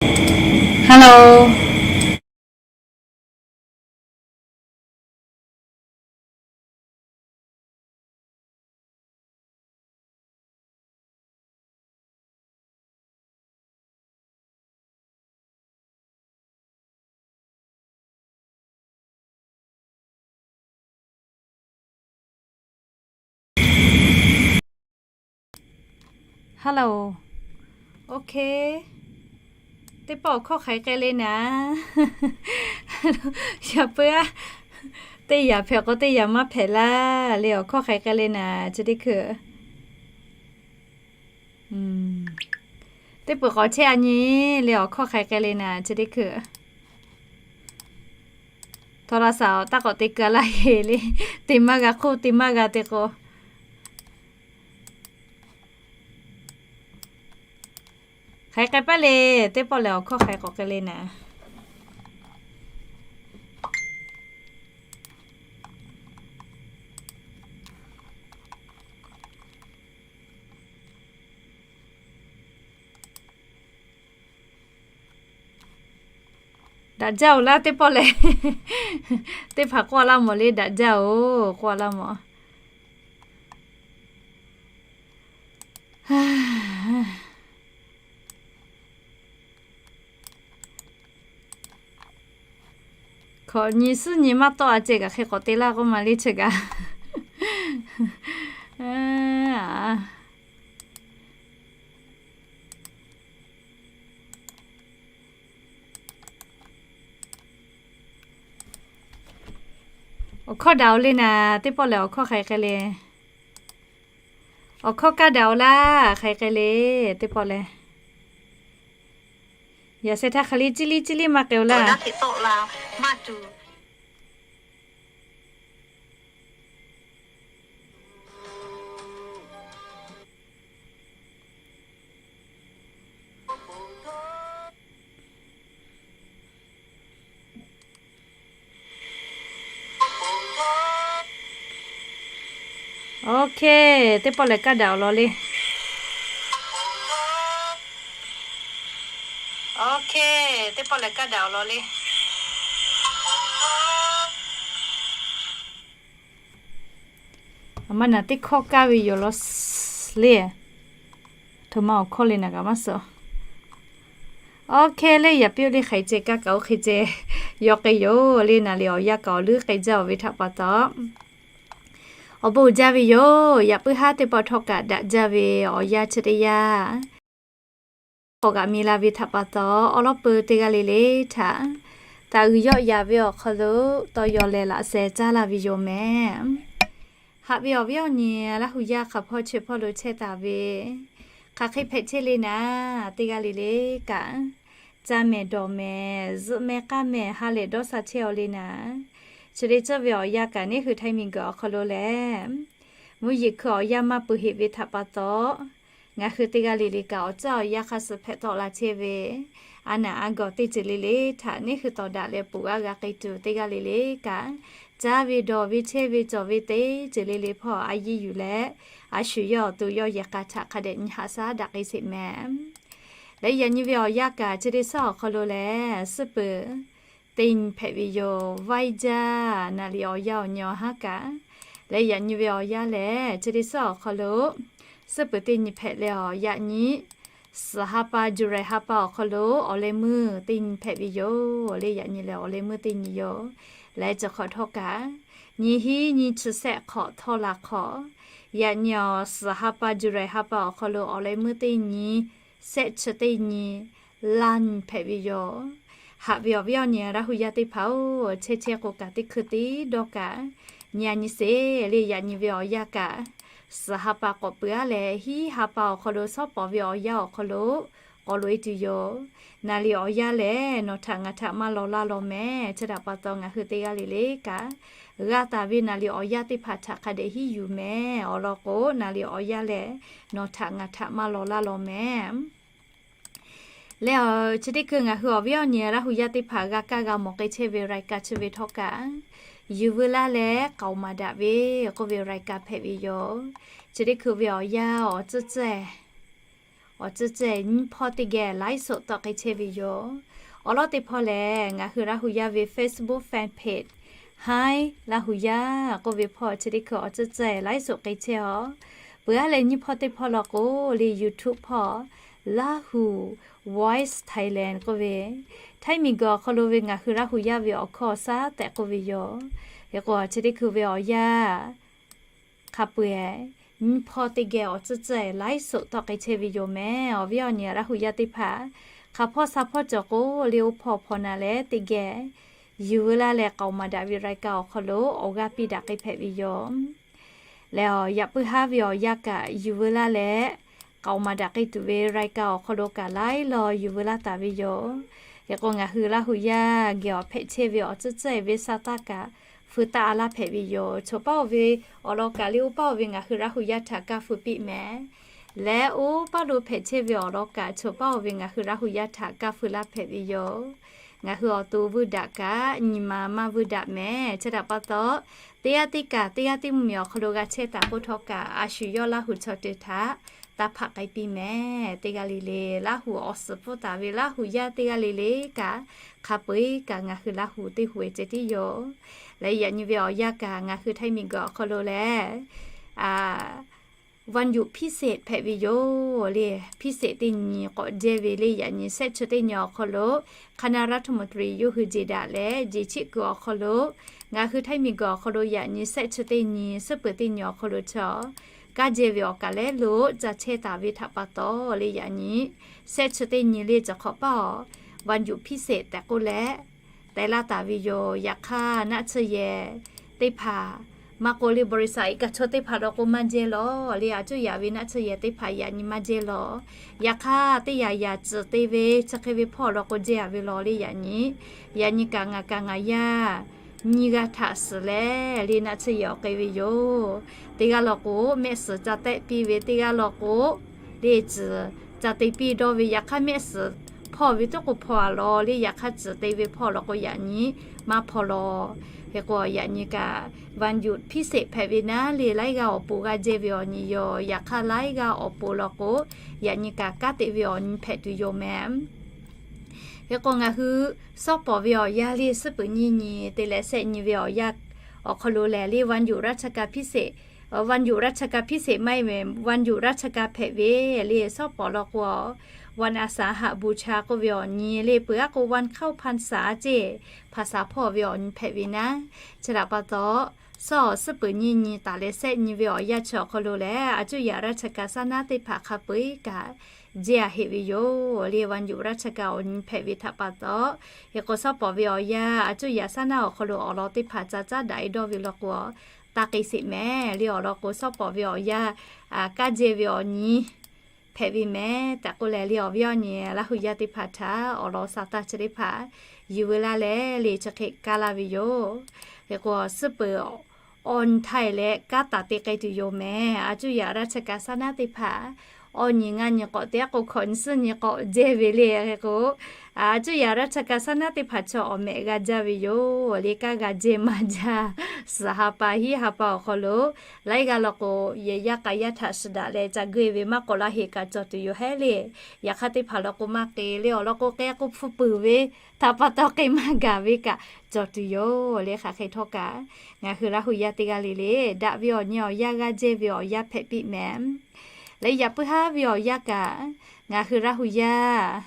Hello. Hello. Okay. Teˇ pawˆ awˬ hkawˇ hk'aiˬ k'ai le naˍ. Yaꞈ puiˉ a. Teˇ yaꞈ hpehꞈ k'o teˇ yaꞈ maˇ hpehꞈ laˇ le, awˬ hkawˇ hk'aiˬ k'ai le naˍ, chi teˇ hkui. Teˇ peuˬ k'awꞈ chehˇ a nyi le, awˬ hkawˇ hk'aiˬ k'ai le naˍ, chi teˇ hkui. Htawˇ laˇ saˍ awˬ taˇ k'awꞈ te keu laˇ heˍ le. Te maˇ g'a hk'oˆ te maˇ g'a te k'o. Hk'aiˬ k'ai paˇ le, teˇ pawˆ lehˬ awˬ hkawˇ hk'aiˬ k'awꞈ k'ai le naˍ. Daꞈ jaˇ-oˬ laˇ teˇ pawˆ lehˬ. Teˇ hpaˍ k'oˆ laˇ mawˬ le, daꞈ jaˇ-oˬ k'oˆ laˇ mawˬ. Hkawꞈ nyi suhˉ nyi maˇ tawˆ a ceh kaꞈ hk'e k'awꞈ te laˇ k'oˆ ma le chi kaꞈ. Awˬ hkawˇ daꞈ-oˬ le naˍ, teˇ pawˆ lehˬ awˬ hkawˇ hk'aiˬ k'ai le. Awˬ hkawˇ kaˇ daꞈ-oˬ laˇ, hk'aiˬ k'ai le, teˇ pawˆ lehˬ. Yaꞈ sheh htaˇ hk'aˬ le ciˇ liˇ ciˇ liˇ maˇ k'ai-oˬ laˇ. Okay, teˇ pawˆ lehˬ kaˇ daꞈ-oˬ law le. Okay, teˇ pawˆ lehˬ kaˇ daꞈ-oˬ law le. Aˬ ma naˍ teˇ hkawˇ kaˇ ve yoˬ law le. Htoꞈ ma awˬ hkawˇ le naˍ kaꞈ maˇ suh. Okay le, yaꞈ piˇ-oˬ le, hk'aiˬ ceh kaˇ kaꞈ oˇ hk'e ceh yaw k'ai yoˬ le. Naˍ liꞈ awˬ yanˇ kaꞈ awˬ leuˉ k'ai jaˇ-oˬ ve htaꞈ pa taw, awˬ bon jaˇ ve yoˬ. Yaꞈ puiˉ haˉ teˇ pawˆ htawˇ kaꞈ daꞈ jaˇ ve awˬ yanˇ chi teˇ yanˇ k'awꞈ g'aꞈ mi la ve htaꞈ pa taw, awˉ lawˉ peu teˇ g'aˇ le le htaꞈ taˍ uiˍ yawˆ yaˍ ve awˬ hk'aw lo tawˇ yaw leh laꞈ sheh caˉ laˇ ve yoˬ mehˍ. Haꞈ ve awˬ viˉ awˬ nyi Laˇ hu yaˇ hk'aˬ hpawˇ chi hpawˇ lo chehˇ taˍ ve, hk'aˬ hk'e hpehꞈ chehˇ le naˍ, teˇ g'aˇ le le kaꞈ, caˇ mehˍ dawˬ mehˍ zuhꞈ mehˍ k'aˇ mehˍ ha lehˬ dawˇ sha chehˇ-aw le naˍ. Chi le tcuhˇ ve awˬ yanˇ kaꞈ neˇ hui Htaiˇ miˬguiˬ awˬ hk'aw lo lehˬ, mvuhˇ yeˬ hkui awˬ yanˇ maˇ pui heꞈ ve htaꞈ pa taw, ngaˬ hui teˇ g'aˇ le le kaꞈ awˬ caˇ awˬ yanˇ hk'a suh hpehꞈ tawˆ la chehˇ ve, a naˬ a gawˬ teˇ ceuˬ le le htaꞈ neˇ hui tawˍ daꞈ leh ponˬ g'aˇ g'a k'ai tuˬ, teˇ g'aˇ le le kaꞈ caˇ ve dawˬ ve chehˇ ve cawˬ ve teˇ ceuˬ le le hpawˇ a yiˇ yuˬ leh, a shu yawˇ awˬ to yawˇ yehˬ k'a htaꞈ hk'a dehꞈ nyi haꞈ shaˉ daꞈ k'ai sheˍ mehˍ. Leh yaꞈ nyi ve awˬ yanˇ kaꞈ chi teˇ suhˉ awˬ hk'aw lo lehˬ, suhˉ peuˬ teˇ nyi hpehꞈ ve yoˬ. Vaiˇ jaˇ naˍ liꞈ awˬ yanˇ awˬ nyi awˬ haˉ kaꞈ, leh yaꞈ nyi ve awˬ yanˇ lehˬ, chi teˇ suhˉ awˬ hk'aw lo suhˉ peuˬ teˇ nyi hpehꞈ leh awˬ yaꞈ nyi suhˍ ha pa July ha pa awˬ hk'aw lo awˬ leh meuˇ teˇ nyi hpehꞈ ve yoˬ le. Yaꞈ nyi lehˬ awˬ leh meuˇ teˇ nyi yoˬ. Leh chi hk'awꞈ htawˇ kaꞈ, nyi hiˉ nyi chi sehˆ hk'awꞈ htawˇ la hk'awꞈ, yaꞈ nyi awˬ suhˍ ha pa July ha pa awˬ hk'aw lo awˬ leh meuˇ teˇ nyi, sehˆ chi teˇ nyi, laˇ nyi hpehꞈ ve yoˬ. Haꞈ ve awˬ viˉ awˬ nyi Laˇ hu yaˇ teˇ hpaˍ-oˬ, chehˇ chehˇ k'o kaꞈ teˇ hkui tiˉ dawˇ kaꞈ, nyi a nyi sheˍ le. Yaꞈ nyi ve awˬ yanˇ kaꞈ, suhˍ ha pa k'awꞈ peuˬ-a leh hiˉ ha pa awˬ hk'aw lo shawˉ pawˍ ve awˬ yanˇ awˬ hk'aw lo k'awꞈ loꞈ-e tuˬ yoˬ. Naˍ liꞈ awˬ yanˇ lehˬ nawˬ htaꞈ ngaˬ htaꞈ maˇ law laˇ law mehˍ. Chi htaꞈ pa taw ngaˬ hui teˇ g'aˇ le le kaꞈ, g'a taˍ ve naˍ liꞈ awˬ yanˇ teˇ hpaˍ htaꞈ hk'a dehꞈ hiˉ yuˬ mehˍ. Awˬ lawn k'o, naˍ liꞈ awˬ yanˇ lehˬ nawˬ htaꞈ ngaˬ htaꞈ maˇ law laˇ law mehˍ. Leh chi teˇ hkui ngaˬ hui awˬ viˉ awˬ nyi Laˇ hu yaˇ teˇ hpaˍ g'a kaˇ g'a mawˬ k'ai chehˇ ve รายการ chi ve htawˇ kaꞈ, yuˬ veu laˇ leh k'aoˍ maˍ daꞈ ve k'oˆ ve รายการ hpehꞈ ve yoˬ. Chi teˇ hkui ve awˬ yanˇ awˬ tcuhˇ tcuhˇ-ehˍ awˬ tcuhˇ tcuhˇ nyiˇ hpawˇ teˇ geh ไลฟ์สด tawˆ k'ai chehˇ ve yoˬ. Awˬ lawn teˇ hpawˇ lehˬ, ngaˬ hui Laˇ hu yaˇ ve Facebook fan page Hi Laˇ hu yaˇ k'oˆ ve hpawˇ chi teˇ hkui awˬ tcuhˇ tcuhˇ ไลฟ์สด k'ai chehˇ aw. Peuˬ aˉ leh nyiˇ hpawˇ teˇ hpawˇ law k'o, le YouTube hpawˇ Laˇ hu Voice Thailand k'oˆ ve, Htaiˇ miˬguiˬ awˬ hk'aw lo ve ngaˬ hui Laˇ hu yaˇ ve awˬ hkawˇ awˬ shaˉ tehꞈ k'oˆ ve yoˬ. Hk'e k'o, chi teˇ hkui ve awˬ yanˇ hk'a peu-eˬ nyiˇ hpawˇ teˇ geh awˬ tcuhˇ tcuhˇ ไลฟ์สด tawˆ k'ai chehˇ ve yoˬ mehˍ. Awˬ viˉ awˬ nyi Laˇ hu yaˇ teˇ hpaˍ, hk'aˬ hpawˇ sha hpawˇ cawˬ k'o, le oˇ hpawˇ hpawˇ na leh teˇ geh yuˬ veu laˇ leh k'aoˍ maˍ daꞈ ve รายการ awˬ hk'aw lo awˬ g'aˇ piˇ daꞈ k'ai hpehꞈ ve yoˬ. Leh awˬ yaꞈ puiˉ haˉ ve awˬ yanˇ kaꞈ yuˬ veu laˇ leh, k'aoˍ maˍ daꞈ k'ai tuˬ ve รายการ awˬ hk'aw lo kaꞈ laiˉ law yuˬ veu laˇ taˍ ve yoˬ. Hk'e k'o, ngaˬ hui Laˇ hu yaˇ geh awˬ hpehꞈ chehˇ ve awˬ tcuhˇ tcuhˇ ve sha taˇ kaꞈ feu taˇ a laˇ hpehꞈ ve yoˬ. Choˬ paˇ oˬ ve awˬ lawn kaꞈ le oˇ paˇ oˬ ve ngaˬ hui Laˇ hu yaˇ htaꞈ kaˇ feu piˇ mehˍ. Leh oˇ paˇ lo hpehꞈ chehˇ ve awˬ lawn kaꞈ choˬ paˇ oˬ ve ngaˬ hui Laˇ hu yaˇ htaꞈ kaˇ feu laˇ hpehꞈ ve yoˬ. Ngaˬ hui awˬ to vuiˇ daꞈ kaꞈ nyi ma maˇ vuiˇ daꞈ mehˍ. Chi htaꞈ pa taw, teˇ g'aˇ teˇ kaꞈ teˇ g'aˇ teˇ mvuhˇmiˬ awˬ hk'aw lo g'a chehˇ taˍ k'oˆ htawˇ kaꞈ, a shu yawˇ Laˇ hu chaw ceuˬ htaꞈ taˇ hpaꞈ k'ai piˇ mehˍ. Teˇ g'aˇ le le Laˇ hu awˬ suhˍ pfuhˇ taˍ ve Laˇ hu yaˇ teˇ g'aˇ le le kaꞈ, hk'a peu-eˬ kaꞈ ngaˬ hui Laˇ hu teˇ hu-e ceh tiˉ yoˬ. Leh yaꞈ nyi ve awˬ yanˇ kaꞈ ngaˬ hui Htaiˇ miˬguiˬ awˬ hk'aw lo lehˬ, วันหยุดพิเศษ hpehꞈ ve yoˬ le. พิเศษ teˇ nyi k'awꞈ jehˇ ve le. Yaꞈ nyi shehˆ chi teˇ nyi awˬ hk'aw lo คณะรัฐมนตรี yawˇ hui jeˬ daꞈ leh, jeˬ chiˆ kuiˬ awˬ hk'aw lo ngaˬ hui Htaiˇ miˬguiˬ awˬ hk'aw lo yaꞈ nyi shehˆ chi teˇ nyi suhˉ peuˬ teˇ nyi awˬ hk'aw lo chaw kanˉ jehˇ ve awˬ kaꞈ lehˉ lo ca chehˇ taˍ ve htaꞈ pa taw le, yaꞈ nyi shehˆ chi teˇ nyi le chi hk'awꞈ paˇ awˬ วันหยุดพิเศษ tehꞈ k'oˆ leh teh laˇ taˍ ve yoˬ. Yaꞈ hk'aˇ, naˆ tsuhˇ yehˬ teˇ hpaˍ maˇ k'oˆ le, บริษัท iˉ kaꞈ chaw teˇ hpaˍ law k'o maˇ jehˇ lawˬ le. A cuˇ yaꞈ ve naˆ tsuhˇ yehˬ teˇ hpaˍ yaꞈ nyi maˇ jehˇ lawˬ. Yaꞈ hk'aˇ, teˇ yaꞈ yaꞈ tcuhˍ te ve chi hk'e ve hpawˇ law k'o jehˇ a ve lawˬ le. Yaꞈ nyi, yaꞈ nyi kaꞈ ngaˬ kaꞈ ngaˬ yaˇ nyiˇ g'aˇ htaꞈ suhˍ leh le naˆ tsuhˇ yehˬ awˬ k'ai ve yoˬ. Teˇ g'aˇ law k'o, mehˆ suhˍ ca tehˆ piˇ ve, teˇ g'aˇ law k'o, le tcuhˍ ca te piˇ dawˇ ve. Yaꞈ hk'aˇ, mehˆ suhˍ hpawˇ ve tuˉ k'o hpawˇ a lawˬ le. Yaꞈ hk'aˇ, tcuhˍ te ve hpawˇ law k'o yaꞈ nyi maˇ hpawˇ lawˬ. Hk'e k'o, yaꞈ nyi kaꞈ วันหยุดพิเศษ hpehꞈ ve naˉ le, laiˉ g'aˇ awˬ pon g'a jehˇ ve awˬ nyi yoˬ. Yaꞈ hk'aˇ, laiˉ g'aˇ awˬ pon law k'o, yaꞈ nyi kaꞈ kanˉ te ve awˬ nyi hpehꞈ tuˬ yoˬ mehˍ. Hk'e k'o, ngaˬ hui shawˉ pawˍ ve awˬ yanˇ le suhˉ peuˬ nyiˇ nyi te leh shehˆ nyi ve awˬ yanˇ awˬ hk'aw lo lehˬ le วันหยุดราชการพิเศษ วันหยุดราชการพิเศษ maˇ heˆ mehˍ, วันหยุดราชการ hpehꞈ ve le. Shawˉ pawˍ law k'o, วันอาสาฬหบูชา k'oˆ ve awˬ nyi le, peuˬ aˉ k'o วันเข้าพรรษา ceˇ, hpaˍ saˍ hpawˇ ve awˬ nyi hpehꞈ ve naˉ. Chi htaꞈ pa taw, shawˉ awˬ suhˉ peuˬ nyiˇ nyi taˍ leh shehˆ nyi ve awˬ yanˇ chi awˬ hk'aw lo lehˬ, a cuˇ yaꞈ ราชการ saˉ naˉ teˇ hpaˍ hk'a peu-eˬ kaꞈ jehˇ a heˆ ve yoˬ le. วันหยุดราชการ awˬ nyi hpehꞈ ve htaꞈ pa taw, hk'e k'o shawˉ pawˍ ve awˬ yanˇ a cuˇ yaꞈ saˉ naˉ awˬ hk'aw lo awˬ lawn teˇ hpaˍ ca caˉ daꞈ e dawˇ ve law k'o, taˇ k'ai sheˍ mehˍ le. Awˬ lawn k'o, shawˉ pawˍ ve awˬ yanˇ kanˉ jehˇ ve awˬ nyi hpehꞈ ve mehˍ tehꞈ k'oˆ leh le, awˬ viˉ awˬ nyi Laˇ hu yaˇ teˇ hpaˍ htaꞈ awˬ lawn sha taˇ chi teˇ hpaˍ yuˬ veu laˇ leh le chi hk'e kaˇ laˇ ve yoˬ. Hk'e k'o, suhˉ peuˬ awˬ nyi htaˇ e leh kanˉ taˍ te k'ai tuˬ yoˬ mehˍ. A cuˇ yaꞈ ราชการ saˉ naˉ teˇ hpaˍ awˬ nyi ngaˇ nyi k'awꞈ te aˉ k'o, hkawꞈ nyi suhˉ nyi k'awꞈ jehˇ ve le. Hk'e k'o, a cuˇ yaꞈ ราชการ saˉ naˉ teˇ hpaˍ chaw awˬ mehꞈ g'a jaˇ ve yoˬ le. Kanˉ g'a jehˇ maˇ jaˇ, suhˍ ha pa hiˉ ha pa awˬ hk'aw lo laiˉ g'aˇ law k'o, yehˬ yaˇ k'a yaˇ htaꞈ suhˍ daꞈ leh ca geuˆ e ve maˇ k'awꞈ laˇ heˆ kaꞈ cawˬ tuˬ yoˬ hehˉ le. Yaꞈ hk'aˇ, teˇ hpaˍ law k'o maˇ k'e le. Awˬ lawn k'o, k'ai k'o hpu peuˬ ve htaꞈ pa taw k'ai maˇ gaˬ ve kaꞈ cawˬ tuˬ yoˬ le. Hk'aˬ hk'e htawˇ kaꞈ, ngaˬ hui Laˇ hu yaˇ teˇ g'aˇ le le daꞈ ve awˬ nyi awˬ yanˇ g'a jehˇ ve awˬ yanˇ hpehꞈ piˇ mehˍ. Leh yaꞈ puiˉ haˉ ve awˬ yanˇ kaꞈ, ngaˬ hui Laˇ hu yaˇ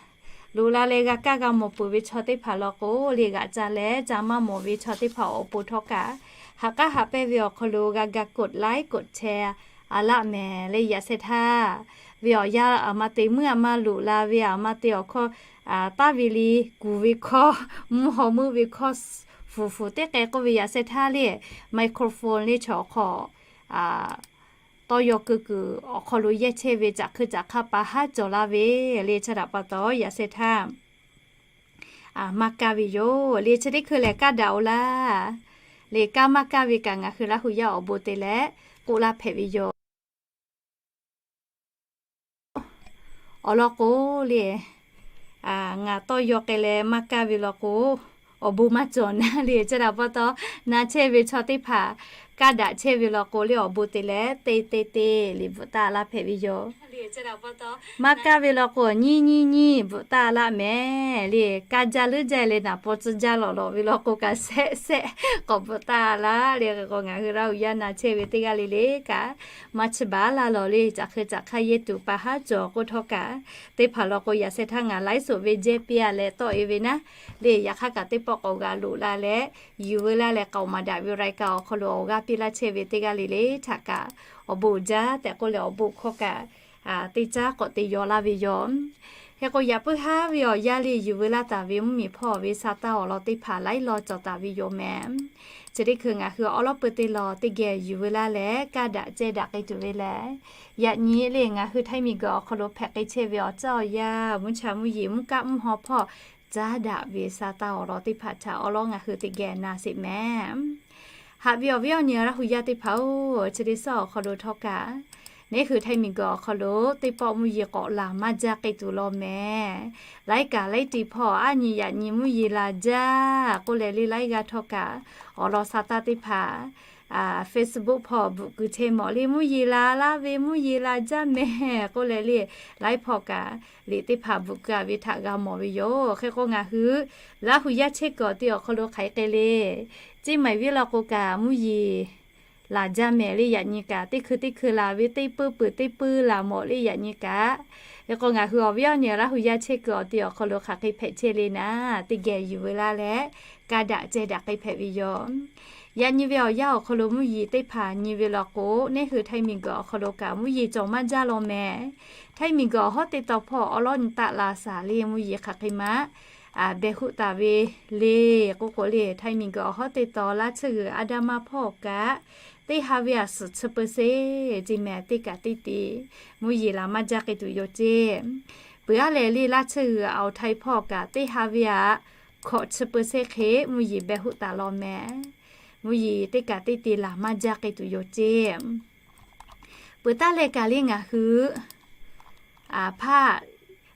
loꞈ la leh g'a kaˇ g'a mawˬ peuˬ ve chaw teˇ hpaˍ law k'o le, g'aꞈ ca leh ca maˇ mawˬ ve chaw teˇ hpaˍ awˬ pon htawˇ kaꞈ, haꞈ k'aˉ haꞈ pehnˇ ve awˬ hk'aw lo g'a ga กดไลค์ กดแชร์ a laˆ mehˍ le. Yaꞈ sheh htaˇ ve awˬ yanˇ aˬ ma te meuˇ aˬ ma loꞈ la ve aˬ ma te awˬ hkawˇ taˇ ve le, kuˬ ve hkawˇ, mvuhˇ haw meuˇ ve hkawˇ, fuˍ fuˍ teˇ k'ai k'oˆ ve yaꞈ sheh htaˇ le, microphone le chaw awˬ hk'aw tawˇ yaw keu kuiˬ awˬ hk'aw lo yehˇ chehˇ ve caꞈ hkui caꞈ hk'aˇ pa haˉ cawˬ laˇ ve le. Chi htaꞈ pa taw yaꞈ sheh htaˇ maˇ kaˇ ve yoˬ le. Chi teˇ hkui lehˬ kaˇ daꞈ oˬ laˇ le. Kaˇ maˇ kaˇ ve kaꞈ ngaˬ hui Laˇ hu yaˇ awˬ bon te leh k'oˆ laˇ hpehꞈ ve yoˬ. Awˬ lawn k'o le, ngaˬ tawˇ yaw k'ai leh maˇ kaˇ ve law k'o, awˬ bon maˇ cawˬ naˉ le. Chi htaꞈ pa taw, na chehˇ ve chaw teˇ hpaˍ Kaˇ daꞈ chehˇ ve law k'o le, awˬ bon te leh te te te liꞈ bvuhꞈ taˇ laˇ hpehꞈ ve yoˬ. Maˇ kaˇ ve law k'o, nyiˇ nyiˇ nyiˇ bvuhꞈ taˇ laˇ mehˍ le. Kaˇ jaˇ leuˉ jaˇ leh naˍ paw tcuh jaˇ lawꞈ lawꞈ ve law k'o kaꞈ, shehˆ shehˆ k'awꞈ bvuhꞈ taˇ laˇ le. Hk'e k'o ngaˬ hui Laˇ hu yaˇ na chehˇ ve teˇ g'aˇ le le kaꞈ, maˇ chi baˬ laˇ lawˬ le. Caꞈ hk'e caꞈ hk'aˇ yehˇ tuˬ pa haˉ cawˬ k'oˆ htawˇ kaꞈ, teˇ hpaˍ law k'o yaꞈ sheh htaˇ ngaˬ ไลฟ์สด ve jehˇ piˇ-a leh tawˆ-e ve naˉ le. Yaꞈ hk'aˇ kaꞈ teˇ pawˆ k'awꞈ g'a loꞈ la leh, yuˬ veu laˇ leh k'aoˍ maˍ daꞈ ve รายการ awˬ hk'aw lo awˬ g'aˇ piˇ laˇ chehˇ ve teˇ g'aˇ le le htaꞈ kaꞈ, awˬ bon uiˍ jaˇ tehꞈ k'oˆ leh awˬ bon hkawˇ kaꞈ teˇ caˉ k'awꞈ te yaw laˇ ve yoˬ. Hk'e k'o yaꞈ puiˉ haˉ ve awˬ yanˇ le yuˬ veu laˇ taˍ ve mvuhˇmiˬ hpawˇ ve sa taˇ awˬ lawn teˇ hpaˍ laiˉ law cawˬ taˍ ve yoˬ mehˍ. Chi teˇ hkui ngaˬ hui awˉ lawˉ peu teˇ lawn teˇ geh yuˬ veu laˇ leh kaˇ daꞈ cehˇ daꞈ k'ai tuˬ ve lehˬ, yaꞈ nyi le ngaˬ hui ไทย miˬguiˬ awˬ hk'aw lo hpehꞈ k'ai chehˇ ve awˬ caˇ awˬ yanˇ, mvuhˇ cha mvuhˇ yeˬ mvuhˇ kaˆ mvuhˇ haw hpawˇ caˉ daꞈ ve sa taˇ awˬ lawn teˇ hpaˍ htaꞈ awˉ lawˉ ngaˬ hui teˇ geh na sheˍ mehˍ. Haꞈ ve awˬ viˉ awˬ nyi Laˇ hu yaˇ teˇ hpaˍ-oˬ, chi teˇ suhˉ awˬ hk'aw lo htawˇ kaꞈ, neˇ hui ไทย miˬguiˬ awˬ hk'aw lo teˇ pawˆ mvuhˇ yeˬ k'awꞈ laˬ maˇ jaˇ k'ai tuˬ law mehˍ. Laiˉ kaꞈ laiˉ tiꞈ hpawˇ aˉ nyi yaꞈ nyi mvuhˇ yeˬ laˬ jaˇ k'oˆ leh le laiˉ g'aˇ htawˇ kaꞈ, awˬ lawn sa taˇ teˇ hpaˍ Facebook hpawˇ bvuhꞈ kuiˬ chehˇ mawˬ le mvuhˇ yeˬ laˬ laˇ ve mvuhˇ yeˬ laˬ jaˇ mehˍ k'oˆ leh le, laiˉ hpawˇ kaꞈ liꞈ teˇ hpaˍ bvuhꞈ kuiˬ-a ve htaꞈ g'a mawˬ ve yoˬ. Hk'e k'o ngaˬ hui Laˇ hu yaˇ chehˇ kuiˬ awˬ ti awˬ hk'aw lo hk'aˬ hk'e k'ai le, Ciˇ maiˍ viˉ law k'o kaꞈ mvuhˇ yeˬ laˬ jaˇ mehˍ le. Yaꞈ nyi kaꞈ teˇ hkui teˇ hkui laˬ ve teˇ puiˉ peuˬ teˇ puiˉ laˬ mawˬ le. Yaꞈ nyi kaꞈ, hk'e k'o ngaˬ hui awˬ viˉ awˬ nyi Laˇ hu yaˇ chehˇ kuiˬ awˬ ti awˬ hk'aw lo hk'aˬ hk'e hpehꞈ chehˇ le naˉ, teˇ geh yuˬ veu laˇ leh kaˇ daꞈ cehˇ daꞈ k'ai hpehꞈ ve yoˬ. Yaꞈ nyi ve awˬ yanˇ awˬ hk'aw lo mvuhˇ yeˬ teˇ hpaˍ nyi ve law k'o, neˇ hui ไทย miˬguiˬ awˬ hk'aw lo kaꞈ mvuhˇ yeˬ cawˬ maˇ jaˇ law mehˍ. ไทย miˬguiˬ awˬ hawˉ teˇ taw hpawˇ awˉ lawˉ nyi taˆ la shaˍ le mvuhˇ yeˬ hk'aˬ hk'e maˇ behˬ hoˆ taˍ ve le k'oˆ k'o le, ไทย miˬguiˬ awˬ hawˉ teˇ taw laˇ tsuhˇ g'uiˬ a da ma hpawˇ kaꞈ, teˇ ha ve aꞈ suhˍ chi เปอร์เซ็นต์ ceˇ mehˍ. Teˇ kaꞈ teˇ te mvuhˇ yeˬ laˬ maˇ jaˇ k'ai tuˬ yoˬ ceˇ. Peuˬ aˉ lehˬ le laˇ tsuhˇ g'uiˬ awˬ htaiˍ hpawˇ kaꞈ teˇ ha ve aꞈ hkawꞈ chi เปอร์เซ็นต์ hk'e mvuhˇ yeˬ behˬ hoˆ taˍ law mehˍ. Mvuhˇ yeˬ teˇ kaꞈ teˇ te laˬ maˇ jaˇ k'ai tuˬ yoˬ ceˇ. Peuˬ taˉ leh kaꞈ le ngaˬ hui hpaˆ,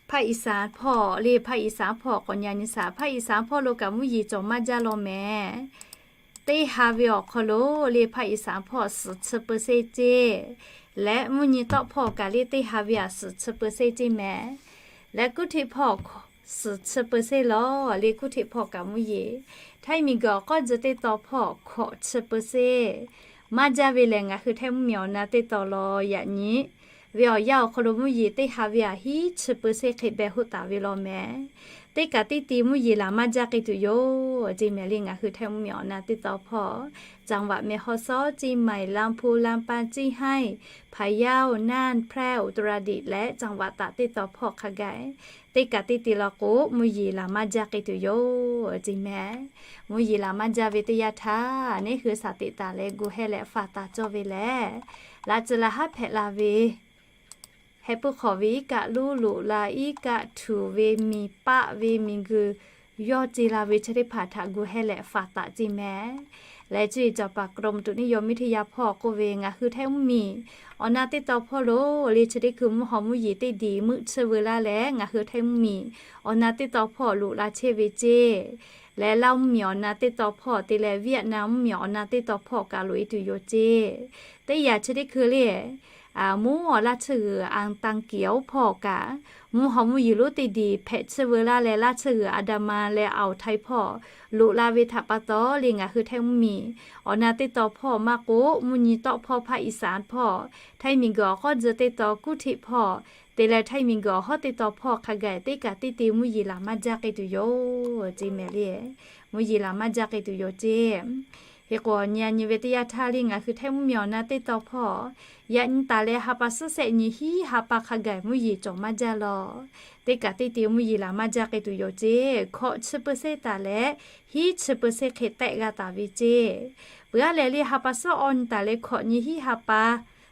hpaˆ อีสาน hpawˇ le, hpaˆ อีสาน hpawˇ k'awꞈ nyi nyi shaˍ. Hpaˆ อีสาน hpawˇ lo kaꞈ mvuhˇ yeˬ cawˬ maˇ jaˇ law mehˍ. Teˇ ha ve awˬ hk'aw lo le hpaˆ อีสาน hpawˇ suhˍ chi เปอร์เซ็นต์ ceˇ. Leh mvuhˇ nyi tawˆ hpawˇ kaꞈ le teˇ ha ve aꞈ suhˍ chi เปอร์เซ็นต์ ceˇ mehˍ. Leh kuˇ hteꞈ hpawˇ suhˍ chi เปอร์เซ็นต์ lawˬ le. Kuˇ hteꞈ hpawˇ kaꞈ mvuhˇ yeˬ, Htaiˇ miˬguiˬ awˬ k'awˇ tcuh teˇ taw hpawˇ hkawꞈ chi เปอร์เซ็นต์ maˇ jaˇ ve lehˬ, ngaˬ hui Htaiˇ mvuhˇmiˬ awˬ na teˇ taw lawˬ. Yaꞈ nyi ve awˬ yanˇ awˬ hk'aw lo mvuhˇ yeˬ teˇ ha ve aꞈ hiˉ chi เปอร์เซ็นต์ hk'e behˬ hoˆ taˍ ve law mehˍ. Teˇ kaꞈ teˇ te mvuhˇ yeˬ laˬ maˇ jaˇ k'ai tuˬ yoˬ ceˇ mehˍ le. Ngaˬ hui Htaiˇ mvuhˇmiˬ awˬ na teˇ taw hpawˇ จังหวัดแม่ฮ่องสอน เชียงใหม่ ลำพูน ลำปาง เชียงราย พะเยา น่าน แพร่ อุตรดิตถ์ leh จังหวัดตาก teˇ taw hpawˇ hk'a gaˬ teˇ kaꞈ teˇ te law k'o mvuhˇ yeˬ laˬ maˇ jaˇ k'ai tuˬ yoˬ ceˇ mehˍ. Mvuhˇ yeˬ laˬ maˇ jaˇ ve teˇ yanˇ htaˇ, neˇ hui shaˍ teꞈ taˍ leh gu heh leh faˍ taˍ cawˇ ve lehˬ, laꞈ cuh laꞈ haˉ hpehꞈ la ve heh puiˉ hk'awꞈ ve iˉ kaˆ luˉ loꞈ la, iˉ kaˆ htuꞈ ve miˬ paˆ ve miˬguiˬ yawˇ ce la ve chi teˇ hpaˍ htaꞈ gu heh leh faˍ taˍ ceˇ mehˍ. Leh cuˇ yiˍ cawˬ paˍ กรมอุตุนิยมวิทยา hpawˇ k'oˆ ve, ngaˬ hui Htaiˇ mvuhˇmiˬ awˬ na teˇ taw hpawˇ lo le chi teˇ hkui mvuhˇ haw mvuhˇ yeˬ teˇ diˬ meuˆ tsuhˇ veu laˇ leh, ngaˬ hui Htaiˇ mvuhˇmiˬ awˬ na teˇ taw hpawˇ loꞈ la chehˇ ve ceˇ. Leh Laˇ mvuhˇmiˬ awˬ na teˇ taw hpawˇ te leh Vietnam mvuhˇmiˬ awˬ na teˇ taw hpawˇ kaꞈ loꞈ e tuˬ yoˬ ceˇ. Teˇ yanˇ chi teˇ hkui le, mvuhˇ awˬ laˇ tsuhˇ g'uiˬ อ่างตางเกียว hpawˇ kaꞈ, mvuhˇ haw mvuhˇ yeˬ lonˉ teˇ diˬ hpehꞈ tsuhˇ veu laˇ leh, laˇ tsuhˇ g'uiˬ อันดามัน leh อ่าวไทย hpawˇ loꞈ la ve htaꞈ pa taw le, ngaˬ hui Htaiˇ mvuhˇmiˬ awˬ na teˇ taw hpawˇ maˇ k'oˆ, mvuhˇ nyi tawˆ hpawˇ ภาคอีสาน hpawˇ, Htaiˇ miˬguiˬ awˬ k'awˇ tcuh teˇ taw kuˇ hteꞈ hpawˇ te leh Htaiˇ miˬguiˬ awˬ hawˉ teˇ taw hpawˇ hk'a gaˬ teˇ kaꞈ teˇ te mvuhˇ yeˬ laˬ maˇ jaˇ k'ai tuˬ yoˬ ceˇ mehˍ le. Mvuhˇ yeˬ laˬ maˇ jaˇ k'ai tuˬ yoˬ ceˇ. Hk'e k'o, nyi a nyi ve teˇ yanˇ htaˇ le ngaˬ hui Htaiˇ mvuhˇmiˬ awˬ na teˇ taw hpawˇ yaꞈ nyi taˍ leh ha pa suhˉ shehˆ nyi hiˉ ha pa hk'a gaˬ mvuhˇ yeˬ cawˬ maˇ jaˇ law. Teˇ kaꞈ teˇ te mvuhˇ yeˬ laˬ maˇ jaˇ k'ai tuˬ yoˬ ceˇ. Hkawꞈ chi เปอร์เซ็นต์ taˍ leh hiˉ chi เปอร์เซ็นต์ hk'e tehˆ g'a taˍ ve ceˇ. Peuˬ aˉ lehˬ le ha pa suhˉ awˇ nyi taˍ leh hkawꞈ nyi hiˉ ha pa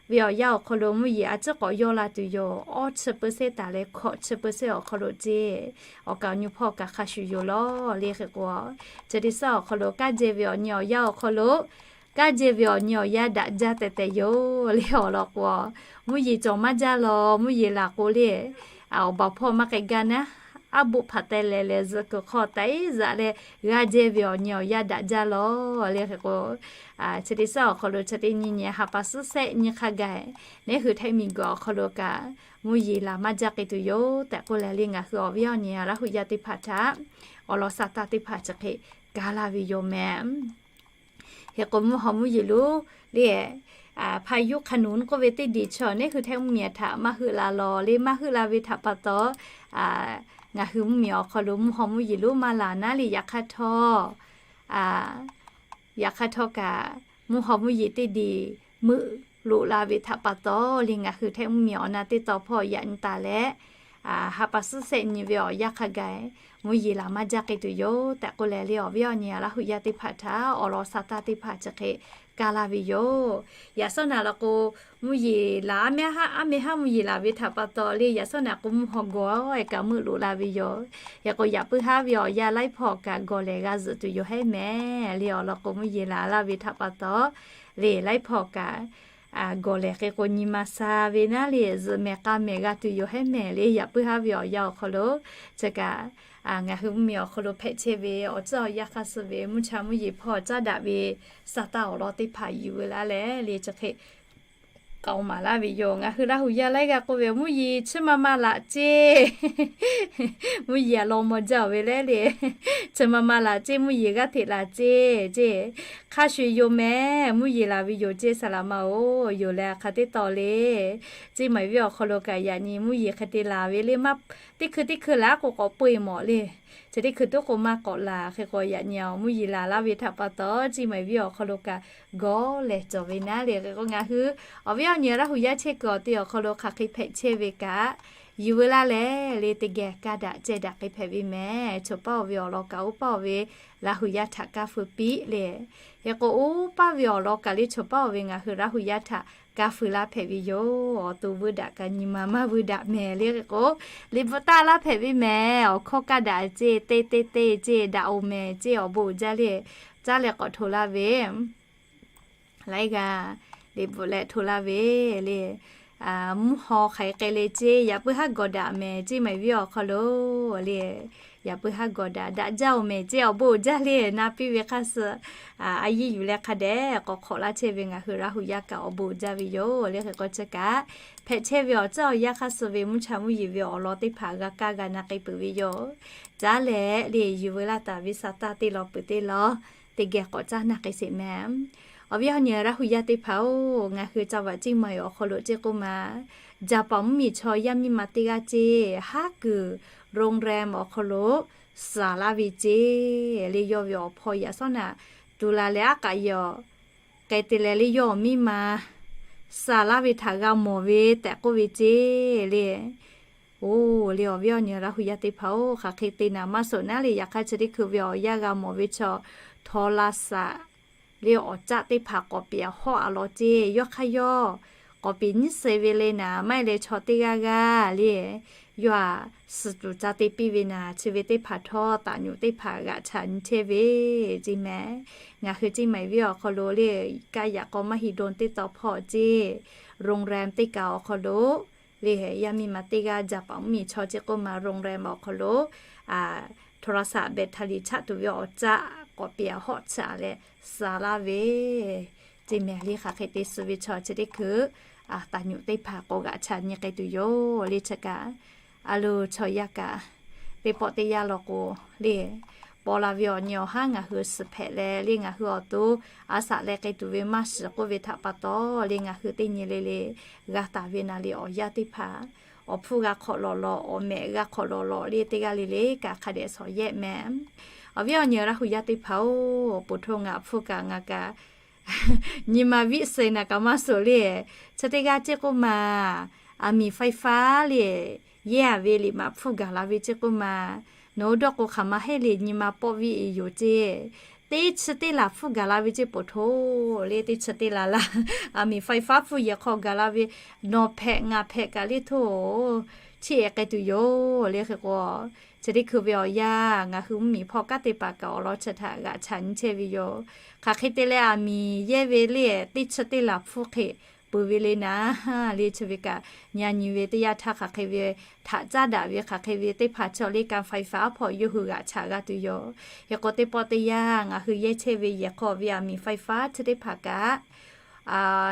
ve awˬ yanˇ awˬ hk'aw lo mvuhˇ yeˬ a ciˉ k'awꞈ yawˇ la tuˬ yoˬ. Awˇ chi เปอร์เซ็นต์ taˍ leh hkawꞈ chi เปอร์เซ็นต์ awˬ hk'aw lo ceˇ. Awˬ kaˍ awˬ nyi hpawˇ kaꞈ hk'a shuˍ yoˬ law le. Hk'e k'o, chi teˇ suhˉ awˬ hk'aw lo kaˇ jehˇ ve awˬ nyi awˬ yanˇ awˬ hk'aw lo, kaˇ jehˇ ve awˬ nyi awˬ yanˇ daꞈ jaˇ tehˬ tehˬ yoˬ le. Awˬ lawn k'o, mvuhˇ yeˬ cawˬ maˇ jaˇ law, mvuhˇ yeˬ laˬ k'o le, awˬ baˬ hpawˇ maˇ k'ai gaˇ naˉ, aˉ boˆ hpaꞈ teh leh leh zuhꞈ kuiˬ hk'aw taiˉ zaꞈ leh g'aˇ jehˇ ve awˬ nyi awˬ yanˇ daꞈ jaˇ lawˬ le. Hk'e k'o, chi teˇ suhˉ awˬ hk'aw lo chi teˇ nyi nyi ha pa suhˉ shehˆ nyi hk'a gaˬ, neˉ hui htehˆ miˬ guiˬ awˬ hk'aw lo kaꞈ mvuhˇ yeˬ laˬ maˇ jaˇ k'ai tuˬ yoˬ tehꞈ k'oˆ leh le, ngaˬ hui awˬ viˉ awˬ nyi Laˇ huˍ yaˇ teˇ hpaˍ htaꞈ awˬ lawn sa tanˇ teˇ hpaˍ chi hk'e ka laˇ ve yoˬ mehˍ. Hk'e k'o, mvuhˇ haw mvuhˇ yeˬ lonˉ le, พายุขนุน k'oˆ ve teˇ diˬ chi neˉ hui htehˆ mvuhˇ miˬ htaꞈ maˇ heuˆ la lawˬ le. Maˇ heuˆ la ve htaꞈ pa taw, ngaˬ hui mvuhˇ miˬ awˬ hk'aw lo mvuhˇ haw mvuhˇ yeˬ lonˉ maˇ laˬ naˉ le. Yaꞈ hk'aˇ htawˇ, yaꞈ hk'aˇ htawˇ kaꞈ mvuhˇ haw mvuhˇ yeˬ teˇ diˬ meuꞈ loꞈ la ve htaꞈ pa taw le, ngaˬ hui htehˆ mvuhˇ miˬ awˬ na teˇ tawn hpawˇ yaꞈ nyi taˍ leh, ha pa suhˉ shehˆ nyi ve awˬ yanˇ hk'a gaˬ mvuhˇ yeˬ laˬ maˇ jaˇ k'ai tuˬ yoˬ tehꞈ k'oˆ leh le, awˬ viˉ awˬ nyi Laˇ huˍ yaˇ teˇ hpaˍ htaꞈ awˬ lawn sa tanˇ teˇ hpaˍ chi hk'e ka laˇ ve yoˬ. Yaꞈ shawˉ naꞈ la k'o, mvuhˇ yeˬ laˬ, aˉ meh haˉ mvuhˇ yeˬ laˬ ve htaꞈ pa taw le, yaꞈ shawˉ naꞈ k'o mvuhˇ haw gawˬ e kaꞈ meuꞈ loꞈ la ve yoˬ. Hk'e k'o, yaꞈ puiˉ haˉ ve awˬ yanˇ laiˉ hpawˇ kaꞈ gawˬ lehˬ g'a zuhꞈ tuˬ yoˬ hehˉ mehˍ le. Awˬ lawn k'o, mvuhˇ yeˬ laˬ laˇ ve htaꞈ pa taw le, laiˉ hpawˇ kaꞈ gawˬ lehˬ. Hk'e k'o, nyi ma sha ve naˉ le, zuhꞈ mehˍ k'a mehˍ g'a tuˬ yoˬ hehˉ mehˍ le. Yaꞈ puiˉ haˉ ve awˬ yanˇ awˬ hk'aw lo chi kaꞈ ngaˬ hui mvuhˇ miˬ awˬ hk'aw lo hpehꞈ chehˇ ve awˬ tcuhˉ awˬ yanˇ hk'a suh ve mvuhˇ cha mvuhˇ yeˬ hpawˇ caˉ daꞈ ve sa tanˇ awˬ lawn teˇ hpaˍ yuˬ ve laˇ leh le, chi hk'e k'aoˍ maˍ laˇ ve yoˬ. Ngaˬ hui Laˇ huˍ yaˇ laiˉ g'aˇ k'oˆ ve, mvuhˇ yeˬ chi ma ma laꞈ ceˇ, mvuhˇ yeˬ aꞈ law maw jaˇ ve leh le, chi ma ma laꞈ ceˇ, mvuhˇ yeˬ g'aˇ hteꞈ laˬ ceˇ ceˇ. Hk'a shuˍ yoˬ mehˍ, mvuhˇ yeˬ laˬ ve yoˬ ceˇ, saˍ laꞈ ma-oˬ, yoˬ leh hk'a teˇ taw le. Ceˇ maˍ ve awˬ hk'aw lo kaꞈ yaꞈ nyi mvuhˇ yeˬ hk'e te laˬ ve le, teˇ hkui teˇ hkui laˬ k'o k'awꞈ peu-eˬ mawˬ le. Chi teˇ hkui tuˉ k'o maˇ k'awꞈ laˬ. Hk'e k'o, yaꞈ nyi mvuhˇ yeˬ laˬ laˇ ve htaꞈ pa taw, ceˇ maˍ ve awˬ hk'aw lo kaꞈ gawˬ lehˬ cawˬ ve naˉ le. Hk'e k'o, ngaˬ hui awˬ viˉ awˬ nyi Laˇ huˍ yaˇ chehˇ kuiˬ awˬ te awˬ hk'aw lo hk'aˬ hk'e hpehꞈ chehˇ ve kaꞈ yuˬ ve laˇ leh le, teˇ geh kaˇ daꞈ cehˇ daꞈ k'ai hpehꞈ ve mehˍ. Chaw paˉ-oˬ ve awˬ lawn kaꞈ oˇ paˉ-oˬ ve Laˇ huˍ yaˇ htaꞈ kaˇ feu piˇ le. Hk'e k'o, oˇ paˉ ve awˬ lawn kaꞈ le, chaw paˉ-oˬ ve ngaˬ hui Laˇ huˍ yaˇ htaꞈ kaˇ feu laˇ hpehꞈ ve yoˬ. Awˬ to vuiˇ daꞈ kaꞈ nyi ma maˇ vuiˇ daꞈ mehˍ le. Hk'e k'o, liꞈ bvuhꞈ taˆ laˇ hpehꞈ ve mehˍ. Awˬ hkawˇ kaˇ daꞈ ceˇ, teˇ teˇ teˇ ceˇ, daꞈ-oˬ mehˍ ceˇ, awˬ bon uiˍ jaˇ le, caˉ leh k'awꞈ hto laˇ ve laiˉ g'aˇ liꞈ bvuhꞈ leh hto laˇ ve le. Mvuhˇ haw hk'aˬ hk'e le ceˇ, yaꞈ puiˉ haˉ gawˬ daꞈ mehˍ, ceˇ maˍ ve awˬ hk'aw lo le. Yaꞈ puiˉ haˉ gawˬ daꞈ, daꞈ jaˇ-oˬ mehˍ ceˇ, awˬ bon uiˍ jaˇ le. Na piˇ ve hk'aˇ suh a yiˇ yuˬ leh hk'a dehꞈ k'awꞈ hk'awꞈ laˇ chehˇ ve ngaˬ hui Laˇ huˍ yaˇ kaꞈ awˬ bon uiˍ jaˇ ve yoˬ le. Hk'e k'o, chi kaꞈ hpehꞈ chehˇ ve awˬ tcuhˉ awˬ yanˇ hk'aˇ suh ve mvuhˇ cha mvuhˇ yeˬ ve awˬ lawn teˇ hpaˍ g'a kaˇ g'a na k'ai peuˬ ve yoˬ. Caˉ leh le, yuˬ veu laˇ taˍ ve sa tanˇ teˇ lawn peuˬ teˇ lawn teˇ geh k'awꞈ caˉ na k'ai sheˍ mehˍ. Awˬ viˉ awˬ nyi Laˇ huˍ yaˇ teˇ hpaˍ-oˬ, ngaˬ hui ca vaꞈ ceˇ maˍ awˬ hk'aw lo ceˇ k'oˆ ma, jaˍ paˍ mvuhˇ miˬ chaw yaˇ miˇ ma teˇ g'aˇ ceˇ haˉ kuiˬ roˇ rehˇ awˬ hk'aw lo saˍ laˇ ve ceˇ le. Yawˇ ve awˬ hpawˇ yaꞈ shawˉ naꞈ tu la leh aˉ k'aꞈ yehˬ awˬ k'ai te leh le, yawˇ awˬ miˇ ma saˍ laˇ ve htaꞈ g'a mawˬ ve tehꞈ k'oˆ ve ceˇ le. Oˬ le, awˬ viˉ awˬ nyi Laˇ huˍ yaˇ teˇ hpaˍ-oˬ, hk'aˬ hk'e te naˍ maˇ suhˍ naˉ le. Yaꞈ hk'aˇ chi teˇ hkui ve awˬ yanˇ g'a mawˬ ve chaw htaw la saꞈ le, awˬ caˆ teˇ hpaˍ k'awꞈ peꞈ hawˆ a law ceˇ. Yawˇ hk'aˇ yawˇ k'awꞈ peꞈ nyiˉ suh ve le naˍ, maˇ heˆ leh chaw teˇ g'aˇ g'aˇ le, yawˇ a suhˍ tuˬ ca te piˇ ve naˍ, chi ve teˇ hpaˍ htawˇ taˍ nyuꞈ teˇ hpaˍ g'aꞈ chaꞈ nyi chehˇ ve ceˇ mehˍ. Ngaˬ hui ceˇ maˍ ve awˬ hk'aw lo le, kaˇ yaꞈ k'aw maˇ heˆ dawˇ teˇ taw hpawˇ ceˇ, roˇ rehˇ teˇ kaꞈ awˬ hk'aw lo le, yaˇ miˇ ma teˇ g'aˇ jaˍ paˍ mvuhˇ miˬ chaw ceˇ k'oˆ ma roˇ rehˇ awˬ hk'aw lo โทรศัพท์ แบตเตอรี่ chaˆ tuˬ ve awˬ caˆ k'awꞈ peꞈ hawˆ chaꞈ leh saˍ laˇ ve ceˇ mehˍ le. Hk'aˬ hk'e te suh ve chaw chi teˇ hkui taˍ nyuꞈ teˇ hpaˍ k'awꞈ g'aꞈ chaꞈ nyi k'ai tuˬ yoˬ le. Chi kaꞈ a lo chaw yaˇ kaꞈ teˇ pawˆ teˇ yanˇ law k'o le, paw la ve awˬ nyi awˬ haˉ ngaˬ hui suhˍ hpehꞈ leh le, ngaˬ hui awˬ to a shaꞈ leh k'ai tuˬ ve maˇ shiˍ k'oˆ ve htaꞈ pa taw le, ngaˬ hui teˇ nyi le le g'a taˍ ve naˍ le. Awˬ yanˇ teˇ hpaˍ awˬ hpfuhˇ g'a hk'awꞈ lawꞈ lawꞈ, awˬ mehꞈ g'a hk'awꞈ lawꞈ lawꞈ le, teˇ g'aˇ le le kaꞈ hk'a dehꞈ shawˍ yehˆ mehˍ. Awˬ viˉ awˬ nyi Laˇ huˍ yaˇ teˇ hpaˍ-oˬ, ผมโทร ngaˬ hpfuhˇ kaꞈ ngaˬ kaꞈ nyi ma viˆ suh naˍ kaꞈ maˇ suhˍ le. Chi teˇ g'aˇ ceˇ k'oˆ ma, อาร์ม ไฟฟ้า le, yehˇ a ve liꞈ maꞈ hpfuhˇ gaˬ la ve ceˇ k'oˆ ma, nawˬ hui dawˇ k'o hk'aˬ ma heˆ le, nyi ma pawˆ viˆ e yoˬ ceˇ. Teˇ chi teˇ laˬ hpfuhˇ gaˬ la ve ceˇ ผมโทร le, teˇ chi teˇ laˬ laˬ อาร์ม ไฟฟ้า hpfuhˇ yehˬ hk'aw gaˬ la ve, nawˬ hpehꞈ ngaˬ hpehꞈ kaꞈ le htoˇ, chiˇ ehˍ k'ai tuˬ yoˬ le. Hk'e k'o, chi teˇ hkui ve awˬ yanˇ ngaˬ hui mvuhˇ miˬ hpawˇ kanˉ teˇ hpaˍ kaꞈ awˬ lawn chi htaꞈ g'aꞈ chaꞈ nyi chehˇ ve yoˬ. Hk'aˬ hk'e te leh อาร์ม yehˇ ve le, teˇ chi teˇ laˬ hpfuhˇ hk'e uiˍ ve le naˍ le. Chi ve kaꞈ, yaꞈ nyi ve teˇ yanˇ htaˇ hk'aˬ hk'e ve htaꞈ caˉ daꞈ ve hk'aˬ hk'e ve teˇ hpaˍ chaw le การไฟฟ้า hpawˇ yawˇ hui g'aꞈ chaꞈ g'a tuˬ yoˬ. Hk'e k'o, teˇ pawˆ teˇ yanˇ ngaˬ hui yehˇ chehˇ ve yehˬ hk'aw ve aˬ miˍ ไฟฟ้า chi teˇ hpaˍ kaꞈ,